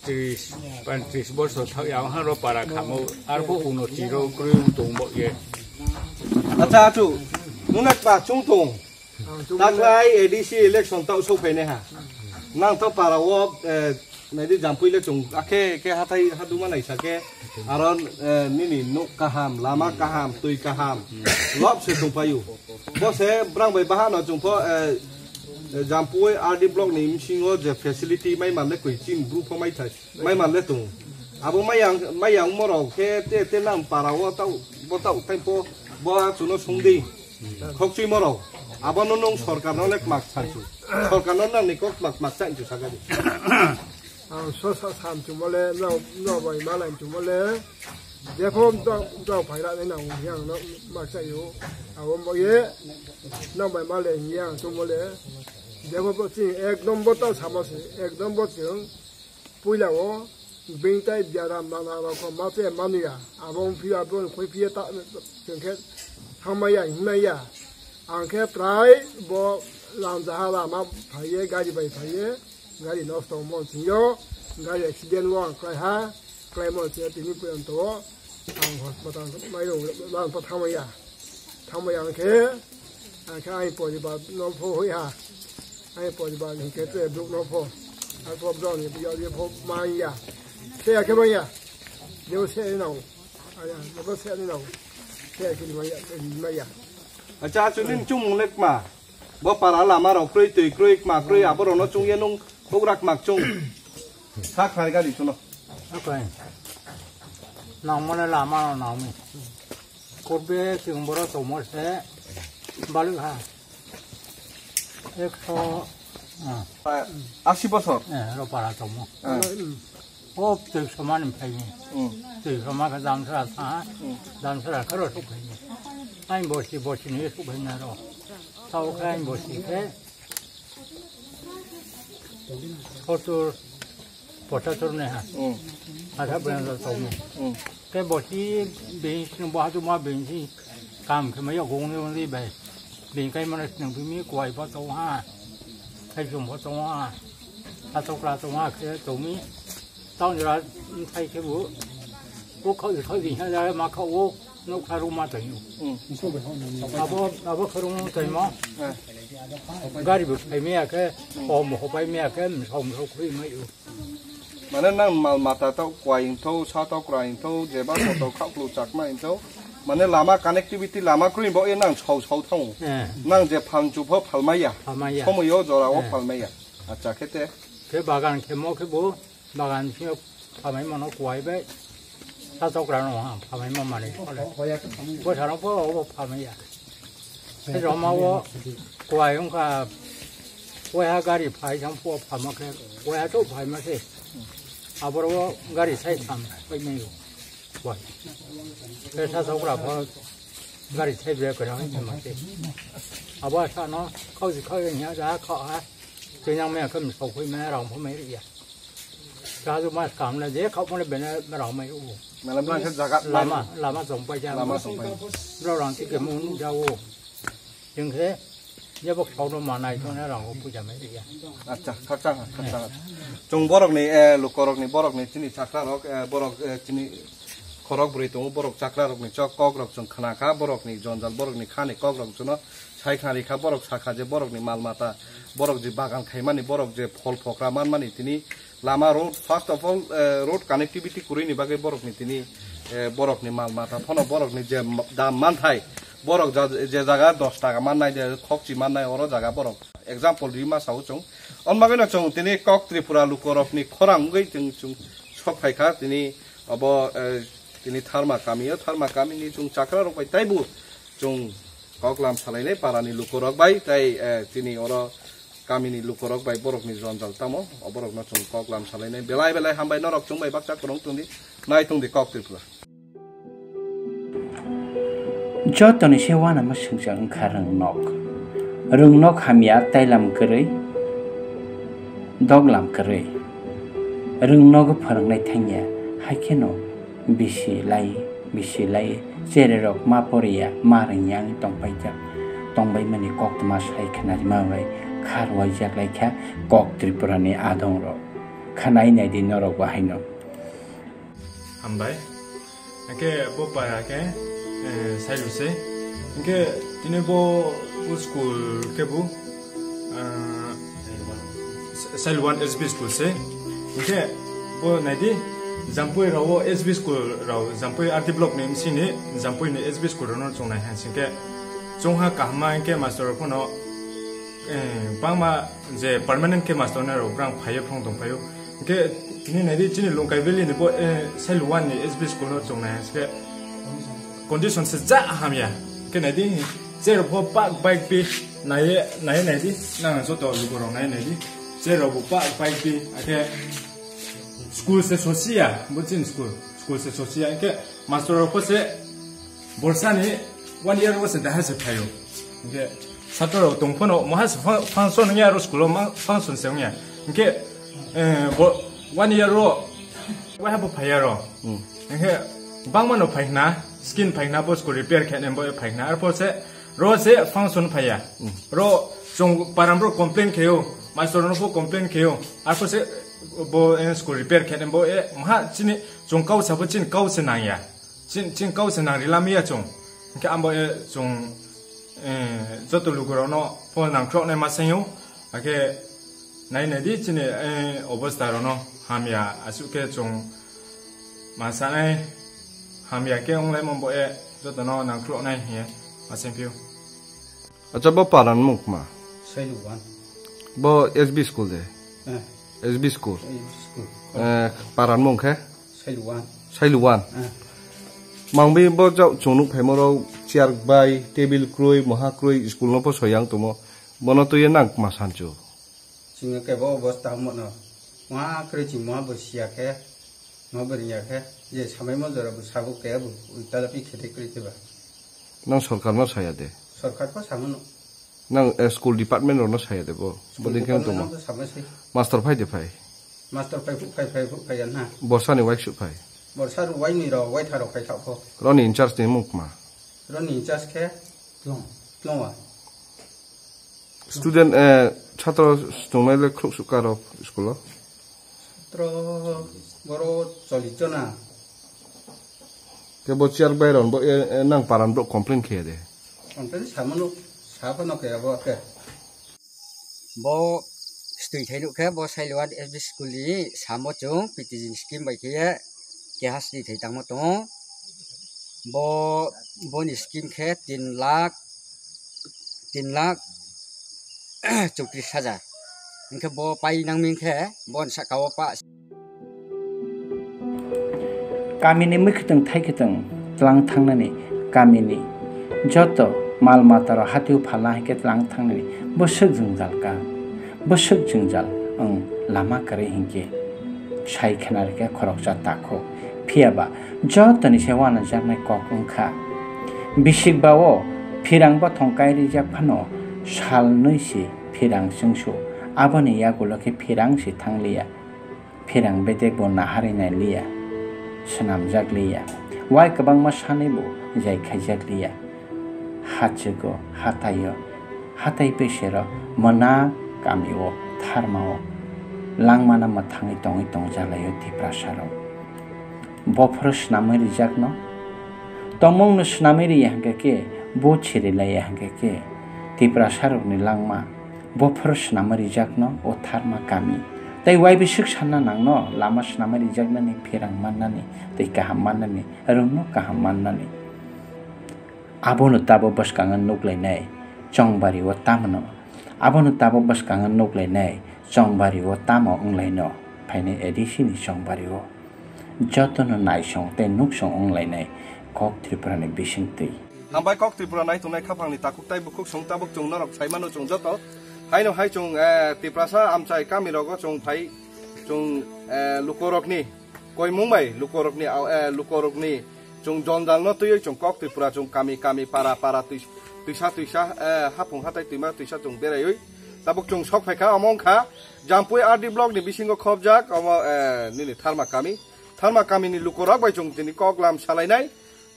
Tris, paintris bosor thak ya ha ro para khamo. Ar pho uno tiro krui tong bo ye. Acha achu. Nuna pa chung tong. Taklai A D C election tau sok phainai ha. Nang to para o, eh, naidi Jampui le chung akhe khe hathai haduma naisa khe aron, eh, nini nok kaham, lama kaham, twi kaham. Lob se tong payu. Bo se brang bai baha no chung pho, eh, eh, Jampui R D block ni msingo je facility mai man le koi chin bru pho mai thai. Mai man le tung. Abo mai yang, mai yang morok khe te, te nang para o tau, bo tau tei po, bo chuno sung di. Khokchui morok. Abo no nung sorkar no le kmak sanchu. Sorkar no nang ni kok kmak, kmak sanchu saka di. Ang so sa sam chu mole no, no bai malai chu mole. Jepho dok, dok phai ra nang yang no mak sa yo. Abo mo ye. No bai malai yang chu mole. Jepho bo ching ek number ta samo se, ek number ching. Puila o bini tai biaram nana rok ma che mani ya. Abo wng phiya, abo wng phiya ta chwng khe thangmaya, hinmaya. Ang khe prai bo lamjaha lama phaiye, gari bai phaiye, gari nosto mon singyo, gari accident o ang klai ha, klai mon singyo tini porjonto o ang hospital mairung lam pa thangmaya. Thangmaya ang khe, ang khe ang poribar no pho hoi ha. Ang poribar ni khe te duk no pho. Ang pho bro ni yo ye pho maya. Se ya khe maya. Yo se no. Aya, yo se ni no. Se ya khe maya, maya. Acha, achu nin chumung lek ma. Bo para lama rok kroi, twi kroi, kma kroi, abo rok no chung ye nung, kok rak mak chung. Sak khai gari chuno. Okay. Nang mane lama no nang mi. Kurbe chwng boro tongmo se balwk ha. Ekso, ah. Asi bosor? Eh, ro para tongmo. Ah. O twi somani phaini. Hmm. Twi soma khe damsara tha. Hmm. Damsara khe ro sok phaini. Ai bosi, bosi ni sok phaini ro. Tao khe ai bosi khe. Sottur, pochatur ne ha. Hmm. Asa bwrang da tong. Hmm. Ke bosi bini sini bo hatu ma bini si kam khe ma ya gong ni bai. Bini kai mana sini bini kuai bo tong ha. Kai jum bo tong ha. Atokra tong ha khe tong mi. Tao ni ra thai khe bo. Bo khau khau di ha ya ma khau o. Nuk kha ruma tong. Hmm. Abo, abo kha ruma tong mo. Eh. Gari bo phai me ya khe, om ho pai me ya khe, msong msong khui mai u. Mane nang mal mata tau kwai wngthau, sa tau kwrai wngthau, jeba sa tau khaklu chakma wngthau. Mane lama connectivity lama kwrwi bo e nang sau sau thango. Eh. Nang je phalchu pho phalmaya. Phalmaya. Somoyo jora o Eh. phalmaya. Acha khe te. Khe bagan khe mo khe bo bagan sio phalmai mano kwai bai. Sa tokra no ha phalmai ma mani. Bo sano pho bo phalmai ya. Khe roma o kwai wngkha, kwaiha gari phai thang phuo phalma khe, kwaiha to phaima se. Aboro o gari sai tham pai mai o. Kwai. Khe sa tokra pho gari sai bre kwrang thangma se. Abo sano khauji khauji nya ja kha ha. Twi nang maya khe msok khui maya rang pho mai ri ya. Sa ju mas kam na je khau pho bene rang mai u. Mela blang khe jaga Lama, lama chong pai ja. Lama chong pai. Bro rang ti ke mun ja u. Jeng khe je bok sau no manai to na rang pho puja mai ri ya. Acha, khakchang, khakchang. Chung borok ni, eh, lukorok ni, borok ni chini chakra rok, eh, borok, eh, chini khorok bwrwi tongo, borok chakra rok ni chok kok rok chung khna kha, borok ni jonjal, borok ni kha ni kok rok chuno Sai khna rikha borok sakha je borok ni mal mata, borok je bagan khaimani, borok je phol phokra manmani tini lama road, first of all, eh, road connectivity kwrwi ni bagwi borok ni tini, eh, borok ni mal mata phano borok ni je m-, dam manthai, borok ja-, je jaga dos taka mannai, je khokchi mannai, oro jaga borok example ri ma sao chwng. On bagwi no chwng tini kok Tripura lukorok ni khorang wngwi chwng, chwng sok phaikha tini obo, eh, tini Tharma kami o, Tharma kami ni chwng chakra rok bai taibo chwng Koklam salainai parani lukurok bai tei, eh, chini oro Kamini lukorok bai borokni jonjal tamo, o borokno chwng kok lam salainai. Belai belai hambai norok chwng bai baksa kwrwng tongdi, nai tongdi kok Tripura. Jotoni se uanama swngjak wngkha rwngnok. Rwngnok hamya tailam kwrwi, doglam kwrwi. Rwngnogo phwrwngnai thangya, haikheno bisi lai, bisi lai, chererok ma poriya, ma rwngya wngwi tongpaijak. Tongbaimani koktwma sai khwnarima bai kha rwuaijak laikha kok Tripurani adongrok. Khwnai naidi norokbo haino. Hambai. Hingke bo para ke, eh, sailu se. Hingke tini bo, bo school ke bo, ah, Sailu one S B school se. Hingke bo naidi, Jampui rao S B school rao, Jampui R D block ni bisi ni, Jampui ni S B school rao no chongnai hai singke. Chongha kaham ma hingke master rao phano, eh, bangma je permanent ke master nai rao brang phaio phang tong phaio. Hingke tini naidi chini Longkai Valley ni bo, eh, Sailu one ni S B school no chongnai hai singke. Condition se ja hamya. Hingke naidi, cherok pho pak bike pi, nai, nai, naidi, nang joto lukurok nai, naidi. Cherok bo pak bike pi, ake school se sosiya, bo chini school, school se sosiya. Hingke master rok pho se borsani one year wo se daha se phaio. Hingke satro rok tong phano, moha se fun-, function wngya aro school o ma, function se wngya. Hingke, eh, bo, one year wo, waiha bo phaiya ro. Hmm. Hingke bangma no phaikna, skin phaikna, bo school repair khe bo phaikna. Arpor se, ro se function phaiya. Hmm. Ro chwng param ro complain khaio, master no bo complain khaio. Arpor se bo, eh, school repair khe bo, eh, maha chini chwng kau sabo chini kau se nangya. Chini, chini kau se nang rila miya chwng. Hingke ambo, eh, chwng, eh, joto lukurok no phone nang khrok nai ma sayo. Ake nai nai di chini, eh, obostha rok no hamya asuk khe chwng ma sanai hamya khe wng lai mo bo, eh, joto no nang khrok nai hiye ma seng phio. Acha, bo paran mung kma? Sailu one. Bo S B school de? Eh. S B school? S B school. Eh, paran mung khe? Sailu one. Sailu one? Eh. Mangbi bo jao chwng nuk phaimo rok chair bai, table kroi, moha kroi, school no po soyang tomo. Bono twi nang kma sanchu? Chwng kebo obostha omo no. Moha kwrwi chwng moha bo siya khe, moha bo riya khe, je samai mo jora bo sabuk khe bo ui tala pi khete kwrwi khe ba. Nang sorkar no saya de? Sorkar pho samo no. Nang, eh, school department rok no saya de bo? School bodin khe department tongma. No samai sai. Master phai de phai? Master phai phuk phai phai phuk phai ya na. Borsa ni waisuk phai? Borsa rok wai nwi rok, wai tha rok phai thak pho. Roni in charge ni mung kma? Roni in charge khe Tlong. Tlongwa. Student, eh, chhatro tongnai le khruksuk karo school o? Chhatro boro chollish jona. Ke bo chair bai ron bo, eh, eh, nang paran bo complain khe de? Complain samano, sa phano khe abo khe. Bo stui thai nuk khe bo Sailu one S B school ni samo chwng P T G ni scheme bai khe keha stui thai tangmo tongo. Bo, boni scheme khe tin lakh, tin lakh chowtris hajar. Hingkhe bo pai nangmi khe boni saka o pa. Kamini mwkhwtwng thaikhwtwng tlang thangnani, kamini joto mal matarok hatio phalna hai khe tlang thangnani bwswk jwngjal ka, bwswk jwngjal wng lama kwrwi hinkhe sai khna rwkhe khoroksa takhuk. Phiyaba jotoni se uanajaknai kok wngkha. Bisik ba o phirang bothong kai rijak phano sal nwi se phirang chwngsu, aboni yagulo khe phirang se thangliya. Phirang bedek bo naharwi nai liya, swnamjak liya, wai kwbangma sanwi bo jai khaijak liya. Hachwgo, hataio, hatai pesero, mona kamio, tharmao, langmana mwthangwi tongwi tongjalai o Tiprasa rok. Bophoro swnamwi rijakno, tongmungno swnamwi riya hwnkhe khe, bo chirilaiya hwnkhe khe, Tiprasa rokni langma, Bophor swnamwi rijakno o tharma kami. Tei uaibi swk sanna nangno lama swnamwi rijaknani, phirang mannani tei kaham mannani, rwngno kaham mannani. Abono tabuk bwskango nuklainai chongbari o tamno. Abono tabuk bwskango nuklainai chongbari o tamo wnglaino phainai A D C ni chongbari o. Jotono naisong tei nuksong wnglainai kok Tripura ni bisingtwi. Hambai kok Tripura naitongnai khaphangni takhuk tei bukhuk song tabuk chwng norok saimano chwng joto. Haino hai chwng, eh, Tiprasa amchai kami rogo chwng phai chwng, eh, lukorokni koimung bai lukorokni au-, eh, lukorokni chwng jonjal no twiwi chwng kok Tripura chwng kami kami para para twi-, twisa twisa, eh, hapung hatai twima twisa chwng beraiwi tabuk chwng sok phaikha omo wngkha Jampui R D block ni bisingo khobjak omo, eh, nini Tharma kami. Tharma kamini lukorok bai chwng tini kok lam salainai.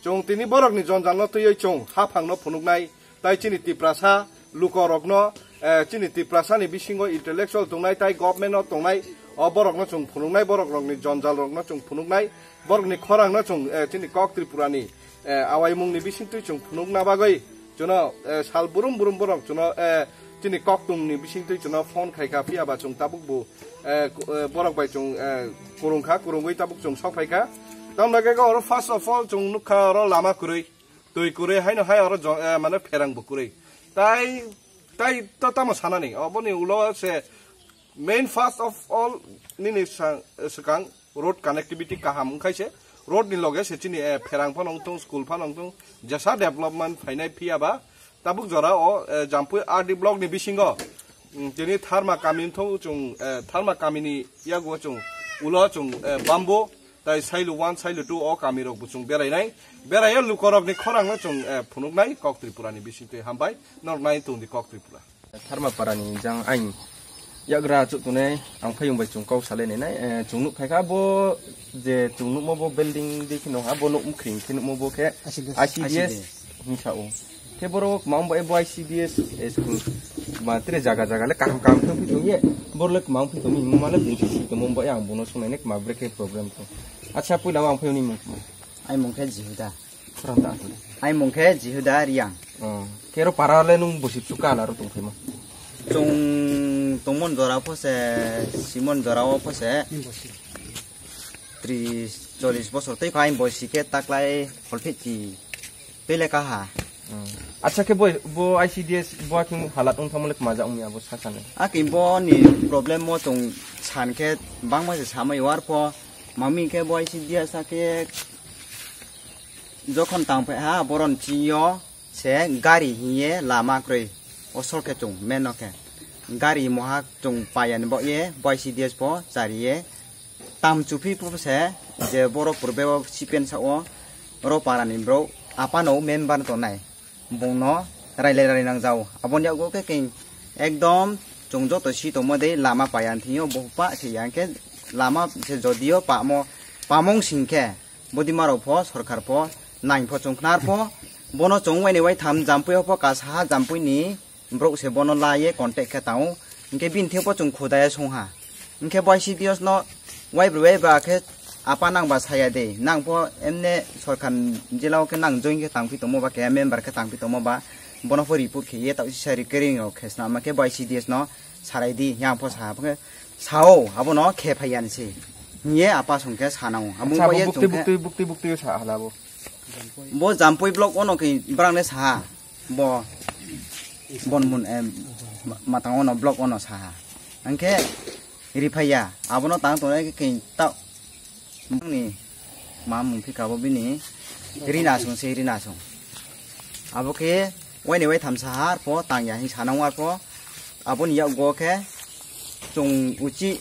Chwng tini borokni jonjal no twiwi chwng haphang no phunuknai. Tai chini Tiprasa lukorokno, eh, chini Tiprasani bisingo intellectual tongnai tai government-o tongnai, o borokno chwng phunuknai, borokrokni jonjalrokno chwng phunuknai, borokni khorangno chwng, eh, chini kok Tripurani, eh, awaimungni bisingtwi chwng phunukna bagwi chwngno, eh, sal burum burum borok chwngno, eh, chini koktwmni bisingtwi chwngno phone khaikha, phiyaba chwng tabukbo, eh, ku-, eh, borok bai chwng, eh, kwrwngkha, kwrwngwi tabuk chwng sok phaikha. Tamni bagwi oro first of all chwng nukha oro lama kwrwi. Twi kwrwi haino hai oro jo-, eh, mane pherang bo kwrwi. Tai, tai to tamo sanani. Oboni ulo se main first of all nini sa-, swkang road connectivity kaham wngkhaise. Road ni loge se chini, eh, pherang phano wngthung, school phano wngthung, jesa development phainai phiyaba. Tabuk jora o, eh, Jampui R D block ni bisingo, mm, tini Tharma kami wngthung chwng, eh, Tharma kamini yago chwng ulo chwng, eh, bambo. Tai Sailu one, Sailu two o kami rok bo chwng berainai. Beraio lukorokni khorangno chwng, eh, phunuknai kok Tripurani bisingtwi hambai. Norok nai tongdi kok Tripura. Tharmaparani jang ain yagra chuk tunai ang phayung bai chwng kok salai nai nai, eh, chwng nuk phaikha bo je chwng nukmo bo building di kheno ha bo nuk mkhring khe nukmo bo khe I C D S. I C D S. Hingsa o. Khe borok mang bai bo I C D S school ma tre jaga jaga le kaham kaham thang phi tongye. Bor le mang phi tongmi male bung si tongmo bai ang bono sunai ne ma bre khe problem to. Acha puila ang phayung ni mung. Ai mung khe Jihuda. Khorang ta asle. Ai mung khe Jihuda Riang. Oh. Kero para le nung bosi chuka la ro tong phima. Chwng tongmon jora pho se, simon jora o pho se. Tris, chollis bosor tei kho ai bosi khe taklai kholphit ki pele kaha. Hmm. Acha khe bo, bo I C D S bo akhing halat wng thamole kmaja wngya bo sakani. Aki bo ni problem mo chwng san khe bangma se samai war pho mami khe bo I C D S sa khe jokhon tang phe ha boron chiyo se gari hiye lama kroi osol khe chwng meno khe gari moha chwng payani bo ye bo I C D S pho chariye. Tam chuphi phu se je borok purbe o sipen sa o ro para ni bro apa no member to nai bung no railai railai nang jao aboni yago khe keng ekdom chwng joto si tongmo de lama paya thing yo bo pa se yang khe lama se jodio pamo pamong sing khe bodi maro pho sorkar pho nang pho chwng khnar pho bono chwng wai ni wai tham Jampui o pho ka saha Jampui ni Borok se bono la ye contact khe tao. Hingke bini thengpo chwng khuda ya songha. Hingke bo I C D S no waibrwi waiba khe apa nang ba saya de. Nang pho emne sorkar jila o khe nang join khe tangpi tongmo ba keha member khe tangpi tongmo ba. Bono pho report khe ye tao sisa recurring rok khe swnama khe bo I C D S no sarai di. Yang pho sa pho khe sao abono khe phai ya ni se. Hingye apa song khe sanao. Amo Acha, bo bo ye bukti, chwng khe bukti, bukti, bukti sa hala bo. Bo Jampui block ono khe brang le saha. Bo, bon mun, em, ma-, matang ono block ono saha. Hingke riphaiya, abono tang tongnai khe khe ta, ni ma mung phi kabo bini rina song se rina song. Abo khe waini wai tham saha arpho tangya hin sanang arpho aboni yakgo khe chwng uchi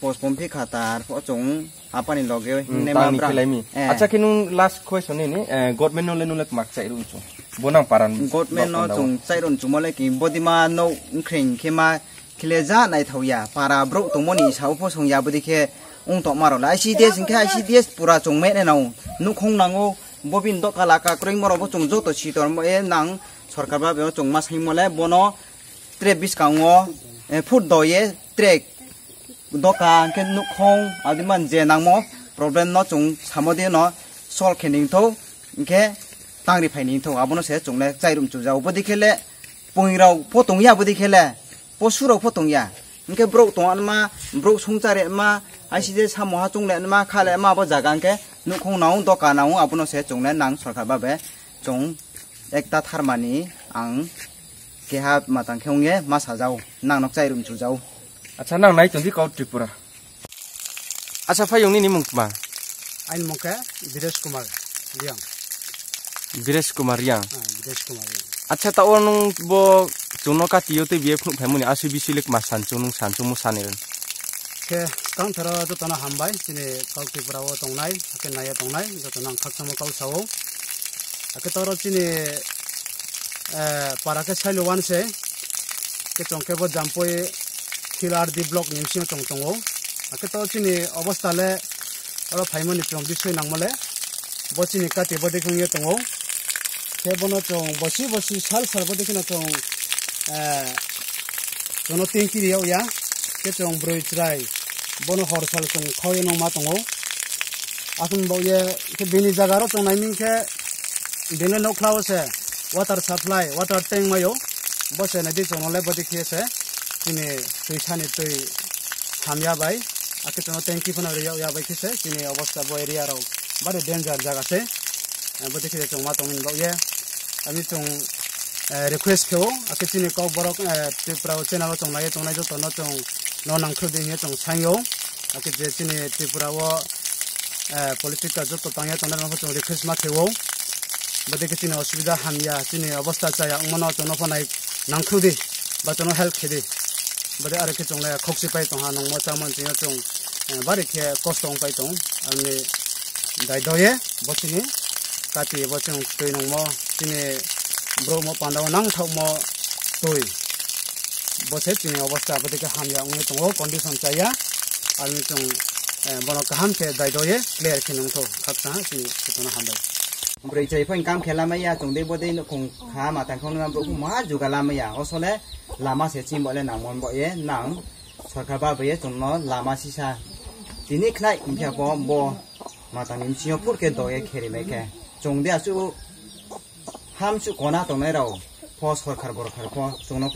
Pospon phi kha ta, arpho chwng apani loge Hmm, hingnai tangni ma bra. Khelaimi. Eh. Acha khe nung last question ni, eh, government no le nung le kmak chai rung chung. Bo nang paran Government no bak chwng chai rung chung mole ki bodima no wngkhreng khe ma khile ja naithok ya. Para bro tongmoni sao pho song ya bodi khe wng tok maro le. I C D S hingkhe I C D S pura chwng me ne nao. Nukhung nango bobin doka laka kroi moro bo chwng joto sitor mo e nang sorkar ba be chwng ma sai mole bono tre biskango, eh, foot do ye tre doka hingke nukhung adiman je nangmo problem no chwng samo de no solve khe ningthok hingke tangri phai ningthok abono se chwng le chairum chujao bodi khe le pung rok pho tong ya bodi khe le posu rok pho tong ya hingke borok tong anma borok songchar ma I C D S samo ha chwng le anma kha le ma abo jaga hingke nukhung nang doka nang abono se chwng le nang sorkar ba be chwng ekta tharmani ang keha matang khe wngye ma sajao, nang nok chairum chujao. Acha, nang nai tongdi kau Tripura. Acha, phai yong nini mung tma? Aini mung khe Biresh Kumar Riang. Biresh Kumar Riang. Ah, Biresh Kumar Riang. Acha, ta o nung bo Chwngno kati yo tei biye phunuk phaimani asui bisui le kma san chwngnung san chwngmo sani rw. Khe kangtharo jotono hambai, chini kok Tripura o tongnai, hakhe naiya tongnai, jotono ang khakchangma kok sao. Hakhe toro chini, eh, para khe Sailuwan se, khe chwng khe bo Jampui Hill R D block ni bisingo chwng tongo. Hakhe to chini obostha le oro phaimani chwng bisui nangmale, bo chini kati bo dekhung ye tongo. Khe bono chwng bosi bosi sal sal bo dekheno chwng, eh, chwngno tingki riyok ya. Khe chwng bwrwi chwrai bono hor sal chwng khao ye nongma tongo. Aswk bo ye khe bini jaga ro chwng naiming khe bini nokla o se water supply, water tank mayo. Bo se nadi chwngno le bodi khe se chini twi sani twi hamya bai. Akhe chwngno tanki phano riyok ya bai khe se chini obostha bo area rok bari danger jaga se. Eh, bodi khe chwng ma tongmani bo ye. Ani chwng, eh, request khe o, akhe chini kok borok, eh, Tripura o channel o chwng nai tongnai joto no chwng no nangkhru di hinwi chwng sai o. Akhe je chini Tripura o, eh, political joto tangya tongnai rok no chwng request ma khe o. Bodi khe chini osubida hamya, chini obostha chaya wngmano chwngno phanai nangkhru di, ba chwngno help khe di. Bodi aro khe chwng le khokchi pai tongha nongmo chamani chwngno chwng, eh, bari khe kosto wng pai tong. Ani dai doye bo chini kati bo chwng twi nongmo chini bro mo panda o nang thok mo twi. Bo se chini obostha bodi khe hamya wngwi tongo, condition chaya. Ani chwng, eh, bono kaham khe dai doye clear khe nongtho khaksa chini sitona hambai. Bwrwi chai phai kam khe lamaya chwng dei bo dei nukhung kha ma tang khong ma bro ma juga lamaya osole lama se chim bo le nang mon bo ye nang sorkar ba bo ye chwng no lama sisa tini khnai hinkhe bo bo ma tang ni bisingo phur khe doye kheri mai khe chwng de asu ham su kona tongnai rao pho sorkar borkar pho chwng no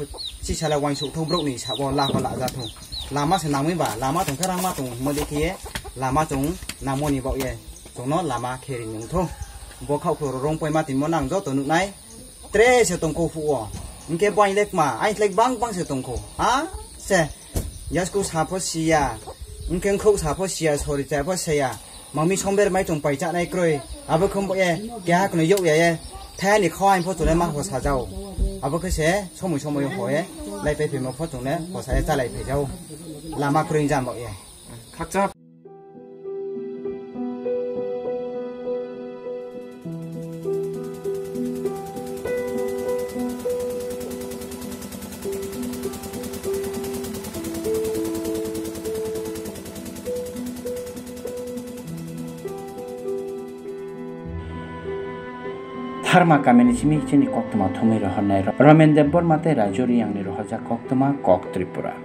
sisa le wansuk thung bro ni sabo la ko la ja thung lama se nangwi ba lama tong khe rang ma tong mo de khe lama chwng nang mo ni bo ye chwng no lama kheri nung thung bo khau khoro rong poi ma timo nang joto nuk nai. Tre se tongkho phuo. Hinkhe bo ainlek ma, ainlek bang bang se tongkho. Ha? Se. Yasku sapho siya. Hinkhe khuk sapho siya, sori chapho siya. Mangmi somber mai tong pai cha nai kroi. Abo khum bo e, keha kno yok ya ye. Thani kho ain pho tole ma ho sajao. Abo khe se, somoi somoi ho ye. Lai pai phimo pho tong ne, ho sa ye cha lai phai jao. Lama kroi jam bo ye. Khakcha. Tharma kamini simi chini koktwma thumwi rohornai Romen Debbarma tei Raju Riyangni rohorjak koktwma Kok Tripura.